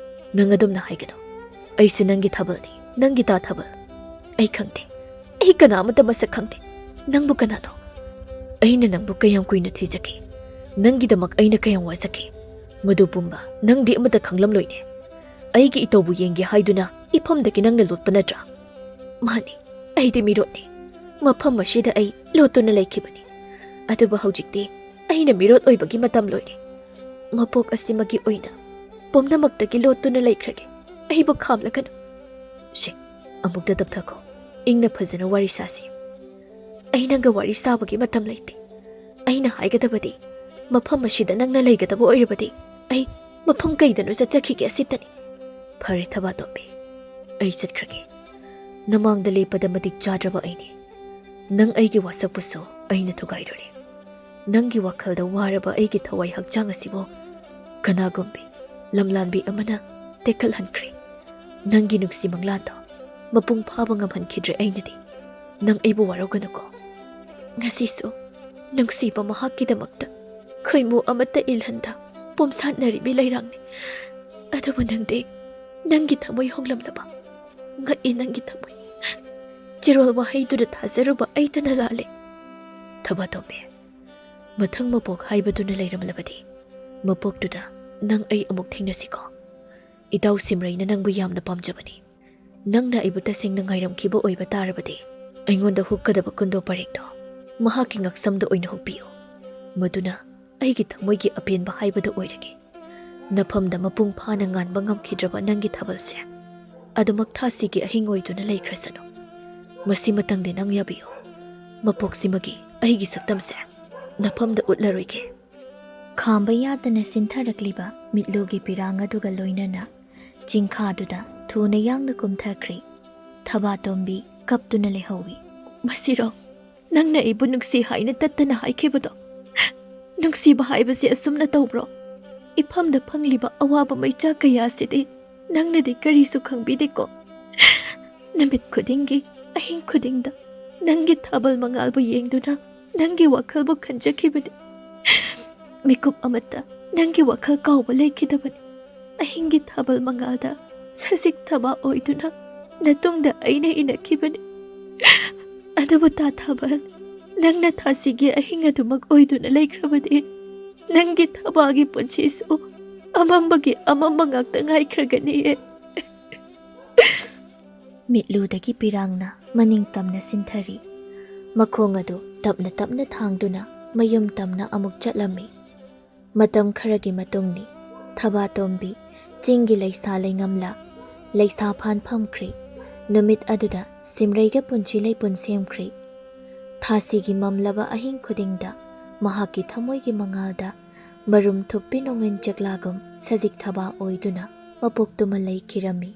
"ꯅꯪ ꯑꯗꯨꯝꯅ ꯍꯥꯏꯒꯅꯨ꯫ ꯑꯩꯁꯦ ꯅꯪꯒꯤ ꯊꯥꯕꯜꯅꯤ, ꯅꯪꯒꯤ ꯇꯥ ꯊꯥꯕꯜ꯫ ꯑꯩ ꯈꯪꯗꯦ꯫ ꯑꯩ ꯀꯅꯥ ꯑꯃꯠꯇ ꯃꯁꯛ ꯈꯪꯗꯦ꯫ ꯅꯪꯕꯨ ꯀꯅꯥꯅꯣ? ꯑꯩꯅ ꯅꯪꯕꯨ ꯀꯌꯥꯝ ꯀꯨꯏꯅ ꯊꯤꯖꯈꯤ? ꯅꯪꯒꯤꯗꯃꯛ ꯑꯩꯅ ꯀꯌꯥꯝ ꯋꯥꯖꯈꯤ? ꯃꯗꯨ ꯄꯨꯝꯕ ꯅꯪꯗꯤ ꯑꯃꯠꯇ ꯈꯪꯂꯝꯂꯣꯏꯅꯦ꯫ ꯑꯩꯒꯤ ꯏꯇꯧꯕꯨ ꯌꯦꯡꯒꯦ ꯍꯥꯏꯗꯨꯅ ꯏꯐꯝꯗꯒꯤ ꯅꯪꯅ ꯂꯣꯠꯄ ꯅꯠꯇ꯭ꯔꯥ?" "ꯃꯥꯅꯤ, ꯑꯩꯗꯤ ꯃꯤꯔꯣꯠꯅꯤ꯫ ꯃꯐꯝ ꯑꯁꯤꯗ ꯑꯩ ꯂꯣꯠꯇꯨꯅ ꯂꯩꯈꯤꯕꯅꯤ꯫ ꯑꯗꯨꯕꯨ ꯍꯧꯖꯤꯛꯇꯤ ꯑꯩꯅ ꯃꯤꯔꯣꯠ ꯑꯣꯏꯕꯒꯤ ꯃꯇꯝ ꯂꯣꯏꯔꯦ꯫ ꯃꯄꯣꯛ ꯑꯁꯤꯃꯒꯤ ꯑꯣꯏꯅ ꯄꯨꯝꯅꯃꯛꯇꯒꯤ ꯂꯣꯠꯇꯨꯅ ꯂꯩꯈ꯭ꯔꯒꯦ꯫ ꯑꯩꯕꯨ ꯈꯥꯝꯂꯒꯅꯨ꯫" "ꯁꯦ, ꯑꯃꯨꯛꯇ ꯇꯞꯊꯈꯣ꯫ ꯏꯪꯅ ꯐꯖꯅ ꯋꯥꯔꯤ ꯁꯥꯁꯤ꯫ ꯑꯩ ꯅꯪꯒ ꯋꯥꯔꯤ ꯁꯥꯕꯒꯤ ꯃꯇꯝ ꯂꯩꯇꯦ꯫ ꯑꯩꯅ ꯍꯥꯏꯒꯗꯕꯗꯤ ꯃꯐꯝ ꯑꯁꯤꯗ ꯅꯪꯅ ꯂꯩꯒꯗꯕ ꯑꯣꯏꯔꯕꯗꯤ ꯑꯩ ꯃꯐꯝ ꯀꯩꯗꯅꯣ ꯆꯠꯆꯈꯤꯒꯦ꯫ ꯑꯁꯤꯇꯅꯤ꯫ ꯐꯔꯦ ꯊꯕꯥꯇꯣꯝꯕꯤ, ꯑꯩ ꯆꯠꯈ꯭ꯔꯒꯦ꯫ ꯅꯃꯥꯡꯗ ꯂꯦꯞꯄꯗ ꯃꯇꯤꯛ ꯆꯥꯗ꯭ꯔꯕ ꯑꯩꯅꯤ꯫ ꯅꯪ ꯑꯩꯒꯤ ꯋꯥꯁꯛꯄꯨꯁꯨ ꯑꯩꯅ ꯊꯨꯒꯥꯏꯔꯨꯔꯦ꯫ ꯅꯪꯒꯤ ꯋꯥꯈꯜꯗ ꯋꯥꯔꯕ ꯑꯩꯒꯤ ꯊꯋꯥꯏ ꯍꯛꯆꯥꯡ ꯑꯁꯤꯕꯨ ꯀꯅꯥꯒꯨꯝꯕꯤ ꯂꯝꯂꯥꯟꯕꯤ ꯑꯃꯅ ꯇꯦꯛꯈꯠꯍꯟꯈ꯭ꯔꯦ꯫ ꯅꯪꯒꯤ ꯅꯨꯡꯁꯤ ꯃꯪꯂꯥꯟꯗꯣ ꯃꯄꯨꯡ ꯐꯥꯕ ꯉꯝꯍꯟꯈꯤꯗ꯭ꯔꯦ ꯑꯩꯅꯗꯤ꯫ ꯅꯪ ꯑꯩꯕꯨ ꯋꯥꯔꯧꯒꯅꯨꯀꯣ꯫ ꯉꯁꯤꯁꯨ ꯅꯨꯡꯁꯤꯕ ꯃꯍꯥꯛꯀꯤꯗꯃꯛꯇ ꯈꯣꯏꯃꯨ ꯑꯃꯠꯇ ꯏꯜꯍꯟꯗ ꯄꯣꯝꯁꯥꯠꯅꯔꯤꯕꯤ ꯂꯩꯔꯥꯡꯅꯤ꯫ ꯑꯗꯨꯕꯨ ꯅꯪꯗꯤ ꯅꯪꯒꯤ ꯊꯃꯣꯏ ꯍꯣꯡꯂꯝꯂꯕ? ꯉꯛꯏ ꯅꯪꯒꯤ ꯊꯃꯣꯏ꯫ ꯆꯤꯔꯣꯜ ꯋꯥꯍꯩꯗꯨꯗ ꯊꯥꯖꯔꯨꯕ ꯑꯩꯇꯅ ꯂꯥꯜꯂꯦ꯫ ꯊꯕꯥꯇꯣꯝꯕꯤ, ꯃꯊꯪ ꯃꯄꯣꯛ ꯍꯥꯏꯕꯗꯨꯅ ꯂꯩꯔꯝꯂꯕꯗꯤ ꯃꯄꯣꯛꯇꯨꯗ ꯅꯪ ꯑꯩ ꯑꯃꯨꯛ ꯊꯦꯡꯅꯁꯤꯀꯣ꯫ ꯏꯇꯥꯎ ꯁꯤꯝꯔꯩꯅ ꯅꯪꯕꯨ ꯌꯥꯝꯅ ꯄꯥꯝꯖꯕꯅꯤ꯫ ꯅꯪꯅ ꯑꯩꯕꯨ ꯇꯁꯦꯡꯅ ꯉꯥꯏꯔꯝꯈꯤꯕ ꯑꯣꯏꯕ ꯇꯥꯔꯕꯗꯤ ꯑꯩꯉꯣꯟꯗ ꯍꯨꯛꯀꯗꯕ ꯀꯨꯟꯗꯣ ꯄꯔꯦꯡꯗꯣ ꯃꯍꯥꯛꯀꯤ ꯉꯛꯁꯝꯗ ꯑꯣꯏꯅ ꯍꯨꯛꯄꯤꯌꯨ꯫ ꯃꯗꯨꯅ ꯑꯩꯒꯤ ꯊꯃꯣꯏꯒꯤ ꯑꯄꯦꯟꯕ ꯍꯥꯏꯕꯗꯨ ꯑꯣꯏꯔꯒꯦ꯫ ꯅꯐꯝꯗ ꯃꯄꯨꯡ ꯐꯥꯅ ꯉꯥꯟꯕ ꯉꯝꯈꯤꯗ꯭ꯔꯕ ꯅꯪꯒꯤ ꯊꯥꯕꯜꯁꯦ ꯑꯗꯨꯃꯛ ꯊꯥꯁꯤꯒꯤ ꯑꯍꯤꯡ ꯑꯣꯏꯗꯨꯅ ꯂꯩꯈ꯭ꯔꯁꯅꯨ꯫ ꯃꯁꯤꯃꯇꯪꯗꯤ ꯅꯪ ꯌꯥꯕꯤꯌꯨ꯫ ꯃꯄꯣꯛꯁꯤꯃꯒꯤ ꯑꯩꯒꯤ ꯁꯛꯇꯝꯁꯦ ꯅꯐꯝꯗ ꯎꯠꯂꯔꯣꯏꯒꯦ꯫ ꯈꯥꯝꯕ ꯌꯥꯗꯅ ꯆꯤꯟꯊꯔꯛꯂꯤꯕ ꯃꯤꯠꯂꯨꯒꯤ ꯄꯤꯔꯥꯡ ꯑꯗꯨꯒ ꯂꯣꯏꯅꯅ ꯆꯤꯡꯈꯥꯗꯨꯗ ꯊꯨꯅ ꯌꯥꯡꯅ ꯀꯨꯝꯊꯈ꯭ꯔꯦ꯫ ꯊꯕꯥꯇꯣꯝꯕꯤ ꯀꯞꯇꯨꯅ ꯂꯩꯍꯧꯏ꯫ ꯃꯁꯤꯔꯣ ꯅꯪꯅ ꯑꯩꯕꯨ ꯅꯨꯡꯁꯤ ꯍꯥꯏꯅ ꯇꯠꯇꯅ ꯍꯥꯏꯈꯤꯕꯗꯣ? ꯅꯨꯡꯁꯤꯕ ꯍꯥꯏꯕꯁꯤ ꯑꯁꯨꯝꯅ ꯇꯧꯕ꯭ꯔꯣ? ꯏꯐꯝꯗ ꯐꯪꯂꯤꯕ ꯑꯋꯥꯕ ꯃꯩꯆꯥꯛ ꯀꯌꯥꯁꯤꯗꯤ ꯅꯪꯅꯗꯤ ꯀꯔꯤꯁꯨ ꯈꯪꯕꯤꯗꯦꯀꯣ꯫ ꯅꯨꯃꯤꯠ ꯈꯨꯗꯤꯡꯒꯤ, ꯑꯍꯤꯡ ꯈꯨꯗꯤꯡꯗ ꯅꯪꯒꯤ ꯊꯥꯕꯜ ꯃꯉꯥꯜꯕꯨ ꯌꯦꯡꯗꯨꯅ ꯅꯪꯒꯤ ꯋꯥꯈꯜꯕꯨ ꯈꯟꯖꯈꯤꯕꯅꯤ꯫ ꯃꯤꯀꯨꯞ ꯑꯃꯠꯇ ꯅꯪꯒꯤ ꯋꯥꯈꯜ ꯀꯥꯎꯕ ꯂꯩꯈꯤꯗꯕꯅꯤ꯫ ꯑꯍꯤꯡꯒꯤ ꯊꯥꯕꯜ ꯃꯉꯥꯜꯗ ꯁꯖꯤꯛ ꯊꯕꯥ ꯑꯣꯏꯗꯨꯅ ꯅꯇꯨꯡꯗ ꯑꯩꯅ ꯏꯟꯅꯈꯤꯕꯅꯤ꯫ ꯑꯗꯨꯕꯨ ꯇꯥ ꯊꯥꯕꯜ, ꯅꯪꯅ ꯊꯥꯁꯤꯒꯤ ꯑꯍꯤꯡ ꯑꯗꯨꯃꯛ ꯑꯣꯏꯗꯨꯅ ꯂꯩꯈ꯭ꯔꯕꯗꯤ ꯅꯪꯒꯤ ꯊꯕꯥꯒꯤ ꯄꯨꯟꯁꯤꯁꯨ ꯑꯃꯝꯕꯒꯤ ꯑꯃꯝꯕ ꯉꯥꯛꯇ ꯉꯥꯏꯈ꯭ꯔꯒꯅꯤꯌꯦ꯫ ꯃꯤꯠꯂꯨꯗꯒꯤ ꯄꯤꯔꯥꯡꯅ ꯃꯅꯤꯡ ꯇꯝꯅ ꯁꯤꯟꯊꯔꯤ꯫ ꯃꯈꯣꯡ ꯑꯗꯨ ꯇꯞꯅ ꯇꯞꯅ ꯊꯥꯡꯗꯨꯅ ꯃꯌꯨꯝ ꯇꯝꯅ ꯑꯃꯨꯛ ꯆꯠꯂꯝꯃꯤ꯫ ꯃꯇꯝ ꯈꯔꯒꯤ ꯃꯇꯨꯡꯅꯤ꯫ ꯊꯕꯥꯇꯣꯝꯕꯤ ꯆꯤꯡꯒꯤ ꯂꯩꯁꯥ ꯂꯩꯉꯝꯂ ꯂꯩꯁꯥ ꯐꯥꯟ ꯐꯝꯈ꯭ꯔꯤ꯫ ꯅꯨꯃꯤꯠ ꯑꯗꯨꯗ ꯁꯤꯝꯔꯩꯒ ꯄꯨꯟꯁꯤ ꯂꯩꯄꯨꯟ ꯁꯦꯝꯈ꯭ꯔꯤ꯫ ꯊꯥꯁꯤꯒꯤ ꯃꯝꯂꯕ ꯑꯍꯤꯡ ꯈꯨꯗꯤꯡꯗ ꯃꯍꯥꯛꯀꯤ ꯊꯃꯣꯏꯒꯤ ꯃꯉꯥꯜꯗ ꯃꯔꯨꯝ ꯊꯨꯞꯄꯤ ꯅꯣꯡꯏꯟ ꯆꯦꯛꯂꯥꯒꯨꯝ ꯁꯖꯤꯛ ꯊꯕꯥ ꯑꯣꯏꯗꯨꯅ ꯃꯄꯣꯛꯇꯨꯃ ꯂꯩꯈꯤꯔꯝꯃꯤ꯫